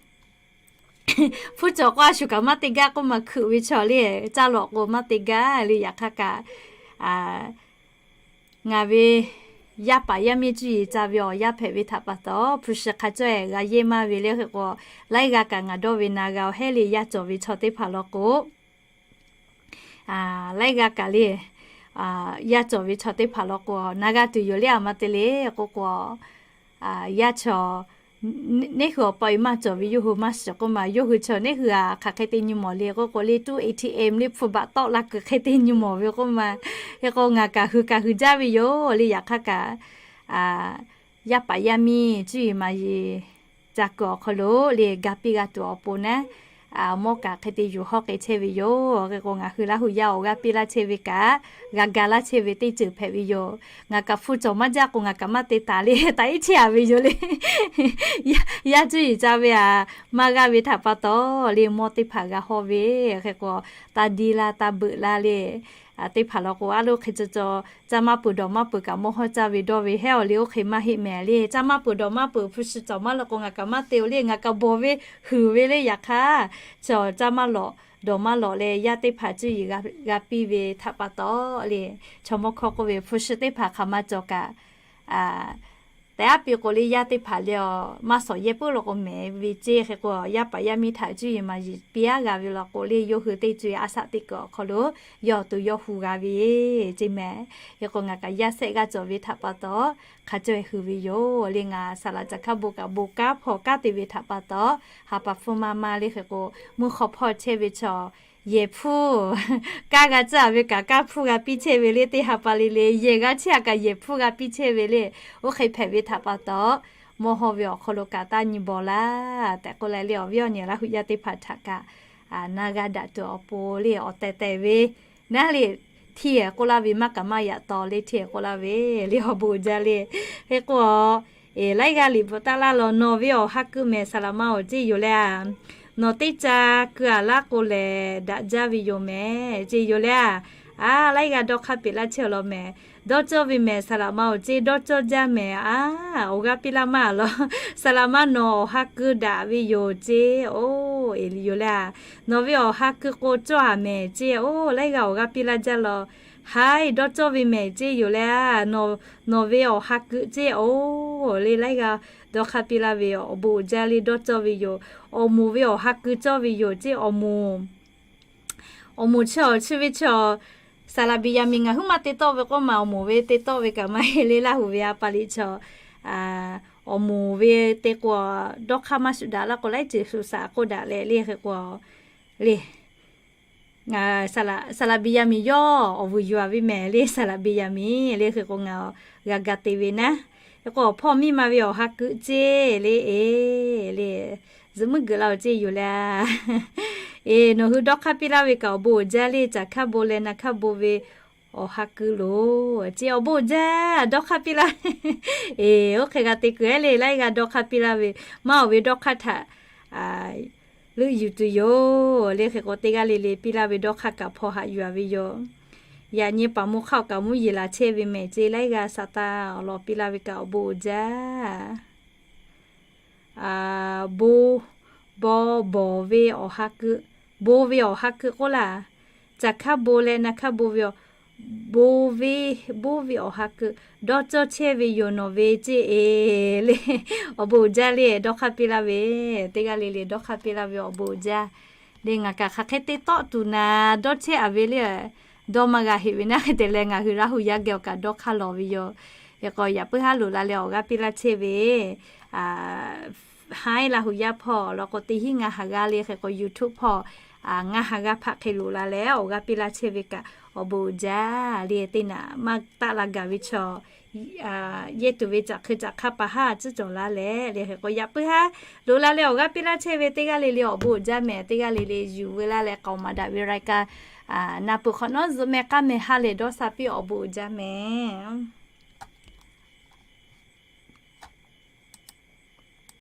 hpfuhˇ cawˬ k'o a shu kaꞈ maˇ te gaˇ k'oˆ ma hkui ve chaw le, caˇ lawꞈ k'o maˇ te gaˇ le. Yaꞈ hk'aˇ kaꞈ ngaˬ ve yaˇ paˍ yaˇ miˇ cuˇ yiˍ ca ve awˬ yaˇ hpehꞈ ve htaꞈ pa taw hpu shi hk'a cawˇ-ehˍ g'a yehˇ maˇ ve le. Hk'e k'o laiˉ g'aˇ kaꞈ ngaˬ dawˇ ve na g'a awˬ hehˉ le. Yaˇ cawˬ ve chaw teˇ hpaˍ law k'o, laiˉ g'aˇ kaꞈ le, yaˇ cawˬ ve chaw teˇ hpaˍ law k'o na g'a tuˬ yoˬ le, aˬ ma te le k'oˆ k'o, yaˇ chaw neˇ hui awˬ pa e maˇ cawˬ ve yawˇ hui maˇ shiˍ k'oˆ ma, yawˇ hui chaw neˇ hui aꞈ hk'aˬ hk'e te nyi mawˬ le k'oˆ k'o le, tuˇ A T M le hpu baꞈ tawˆ la kuiˬ hk'e te nyi mawˬ ve k'oˆ ma. Hk'e k'o ngaˬ kaꞈ hui kaꞈ hui jaˇ ve yoˬ le. Yaꞈ hk'aˇ kaꞈ yaˇ paˍ yaˇ miˇ cuˇ yiˍ maˍ yiˍ ca kuiˬ awˬ hk'aw lo le ga piˇ g'a tuˬ awˬ pon naˉ, mawˇ kaꞈ hk'e te yuˬ hawˉ k'ai chehˇ ve yoˬ. Hk'e k'o ngaˬ hui Laˇ huˍ yaˇ awˬ g'aˇ piˇ laˇ chehˇ ve kaꞈ g'a ga laˇ chehˇ ve teˇ ceuˬ hpehꞈ ve yoˬ. Ngaˬ kaꞈ hpu cawˬ maˇ jaˇ k'o ngaˬ kaꞈ maˇ te taˍ le, taꞈ iˉ chehˇ a ve yoˬ le. Yaˇ cuˇ yiˍ ca ve aꞈ maˇ g'aˇ ve htaꞈ pa taw le mawˇ teˇ hpaˍ g'a hawˇ ve. Hk'e k'o taˇ diˇ laˇ taˇ beuꞈ laˇ le. Teˇ hpaˍ law k'o a loˇ hk'e caw caw caˇ maˇ peuˬ dawˬ maˇ peuˬ kaꞈ mawˇ hawˇ caˇ ve dawˇ ve hehˉ awˬ le, oˇ hk'e maˇ heˆ mehˍ le. Caˇ maˇ peuˬ dawˬ maˇ peuˬ hpu shi cawˬ maˇ law k'o ngaˬ kaꞈ maˇ te oˬ le. Ngaˬ kaꞈ bawˬ ve huiˍ ve le. Yaꞈ hk'aˇ chaw caˇ maˇ lawꞈ dawˬ maˇ lawꞈ leh yaˇ teˇ hpaˍ cuˇ yiˍ g'a piˇ ve htaꞈ pa taw le, chaw mawˇ hkawˇ k'oˆ ve hpu shi teˇ hpaˍ hk'aˬ ma cawˬ kaꞈ, tehꞈ aˉ piˇ k'o le yaˇ teˇ hpaˍ le maˇ shawˍ yehˇ puiˉ law k'o mehˍ ve ceˇ. Hk'e k'o yaˇ paˍ yaˇ miˇ htaꞈ cuˇ yiˍ maˍ yiˍ piˇ aˉ g'a ve law k'o le yawˇ hui teˇ co e a shaꞈ teˇ kuiˬ awˬ hk'aw lo yawˇ awˬ to yawˇ hu g'a ve ceˇ mehˍ. Hk'e k'o ngaˬ kaꞈ yaˇ sehˆ g'aˇ cawˬ ve htaꞈ pa taw hk'a cawˇ e hui ve yoˬ le. Ngaˬ saˍ laꞈ caˬ hkaˇ bon kaꞈ bon kanˉ hpaw kanˉ te ve htaꞈ pa taw ha pa hpfuhˇ maˇ maˇ le. Hk'e k'o mvuhˇ hk'aw hpawˇ chehˇ ve chaw yehˬ hpfuhˇ kanˉ g'a caˇ ve kaꞈ kanˉ hpfuhˇ g'a piˇ chehˇ ve le. Teˇ ha pa le le yehˬ g'a chehˇ a kaꞈ yehˬ hpfuhˇ g'a piˇ chehˇ ve le. Oˇ hk'e hpehꞈ ve htaꞈ pa taw mawˇ hawˇ ve awˬ hk'aw lo kaꞈ taˇ nyi bawˬ laˇ tehꞈ k'oˆ leh le awˬ viˉ awˬ nyi Laˇ huˍ yaˇ teˇ hpaˍ htaꞈ kaꞈ na g'a daꞈ tuˬ awˬ pon le awˬ tehˬ tehˬ ve naˉ le, hteˇ k'oˆ laˇ ve maˇ kaꞈ maˇ yaꞈ taw le hteˇ k'oˆ laˇ ve le awˬ bon jaˇ le. Hk'e k'o laiˉ g'aˇ liꞈ bvuhꞈ taˍ laˇ law nawˬ ve awˬ ha keu mehˍ saˍ laꞈ ma awˬ ceˇ yoˬ le a. Nawˬ teˇ ca keu a laˇ k'o lehˬ daꞈ jaˇ ve yoˬ mehˍ ceˇ yoˬ le a. A, laiˉ g'aˇ dawˇ hk'aˇ peꞈ laˇ chehˇ awˬ lawn mehˍ. Dawˇ cawˇ ve mehˍ, saˍ laꞈ ma-oˬ ceˇ, dawˇ cawˇ jaˇ mehˍ. A, awˬ g'aˇ piˇ laˇ maˇ awˬ lawn, saˍ laꞈ ma nawˬ awˬ ha keu daꞈ ve yoˬ ceˇ. Oˇ, eˬ, yoˬ le. Nawˬ ve awˬ ha keu k'o cawˇ-a mehˍ ceˇ. Oˇ, laiˉ g'aˇ awˬ g'aˇ piˇ laˇ jaˇ law. Haiˉ, dawˇ cawˇ ve mehˍ ceˇ yoˬ le. Nawˬ, nawˬ ve awˬ ha keu ceˇ. Oˇ, le laiˉ g'aˇ dawˇ hk'aˇ piˇ laˇ ve awˬ bon uiˍ jaˇ le, dawˇ cawˇ ve yoˬ. Awˬ moˍ ve awˬ ha keu cawˇ ve yoˬ ceˇ. Awˬ moˍ, awˬ moˍ chi awˬ chi ve chi awˬ, saˍ laꞈ Beˍyaˍmenˍ ngaˬ huiˉ maˇ te tawˆ ve k'oˆ ma, awˬ moˍ ve te tawˆ ve kaꞈ maˇ heˆ le, Laˇ huˍ ve a pa liꞈ chi awˬ, awˬ moˍ ve te k'o, dawˇ hk'aˇ maˇ shuˍ daꞈ laˇ k'o, laiˉ ceuˬ shuˍ shaꞈ k'oˆ daꞈ leh le hk'e k'o, le, ngaˬ saˍ laꞈ Beˍyaˍmenˍ yawˇ awˬ vuiˬ yuˬ-a ve mehˍ le, saˍ laꞈ Beˍyaˍmenˍ le hk'e k'o ngaˬ g'a ga te ve naˉ. Hk'e k'o awˬ hpawˇ miˇ ma ve awˬ ha keu ceˇ le, e, le, zuhꞈ muiˉ geuꞈ la-oˬ ceˇ yoˬ le. Eˬ, nawˬ hui dawˇ hk'aˇ piˇ laˇ ve kaꞈ awˬ bon uiˍ jaˇ le, caˬ hkaˇ bon leh na hkaˇ bon ve awˬ ha keu loˬ ceˇ, awˬ bon uiˍ jaˇ dawˇ hk'aˇ piˇ laˇ. Eˬ, oˇ hk'e g'a te kuiˬ-e le, laiˉ g'aˇ dawˇ hk'aˇ piˇ laˇ ve, maˇ awˬ ve dawˇ hk'aˇ htaꞈ leuˆ yuˬ tuˬ yoˬ le hk'e k'o, teˇ g'aˇ le le piˇ laˇ ve dawˇ hk'aˇ kaꞈ hpaw haꞈ yuˬ-a ve yoˬ. Yaꞈ nyi paˍ mvuhˇ hk'aˆ kaꞈ mvuhˇ yeˬ laˬ chehˇ ve mehˍ ceˇ, laiˉ g'aˇ saˍ taˇ awˬ lawn piˇ laˇ ve kaꞈ awˬ bon uiˍ jaˇ. Bon, bawˇ, bawˬ ve awˬ ha keu, bon ve awˬ ha keu k'oˆ laˇ. Caˬ hkaˇ bon leh na hkaˇ bon ve, bon ve, bon ve awˬ ha keu dawˇ cawˇ chehˇ ve yoˬ nawˬ ve ceˇ, e, le, awˬ bon uiˍ jaˇ le, dawˇ hk'aˇ piˇ laˇ ve, teˇ g'aˇ le le dawˇ hk'aˇ piˇ laˇ ve awˬ bon uiˍ jaˇ. Le ngaˬ kaꞈ hk'aˬ hk'e te tawˆ tuˬ naˍ, dawˇ chehˇ-a ve le, dawˇ maˇ g'a heˆ ve naˉ hk'e te leh ngaˬ hui Laˇ huˍ yaˇ geh awˬ kaꞈ dawˇ hk'aˇ lawˬ ve yoˬ. Hk'e k'o yaꞈ puiˉ haˉ loꞈ la leh awˬ g'aˇ piˇ laˇ chehˇ ve, haiˉ Laˇ huˍ yaˇ hpawˇ law k'o teˇ hinˉ ngaˇ ha g'aˇ le hk'e k'o YouTube hpawˇ ngaˇ ha g'aˇ hpaꞈ hk'e loꞈ la leh awˬ g'aˇ piˇ laˇ chehˇ ve kaꞈ awˬ bon uiˍ jaˇ le, teˇ naꞈ maˇ taˆ la gaˬ ve chaw yehˇ tuˬ ve caꞈ hk'e caꞈ hk'aˇ pa haˉ tcuhˉ cawˬ laˇ leh le hk'e k'o yaꞈ puiˉ haˉ loꞈ la leh awˬ g'aˇ piˇ laˇ chehˇ ve teˇ g'aˇ le le awˬ bon uiˍ jaˇ mehˍ, teˇ g'aˇ le le yuˬ veu laˇ leh k'aoˍ maˍ daꞈ ve รายการ na peuˬ hk'awꞈ nawˉ zuhꞈ mehˍ k'aˇ mehˍ ha lehˬ dawˇ sha piˇ awˬ bon uiˍ jaˇ mehˍ.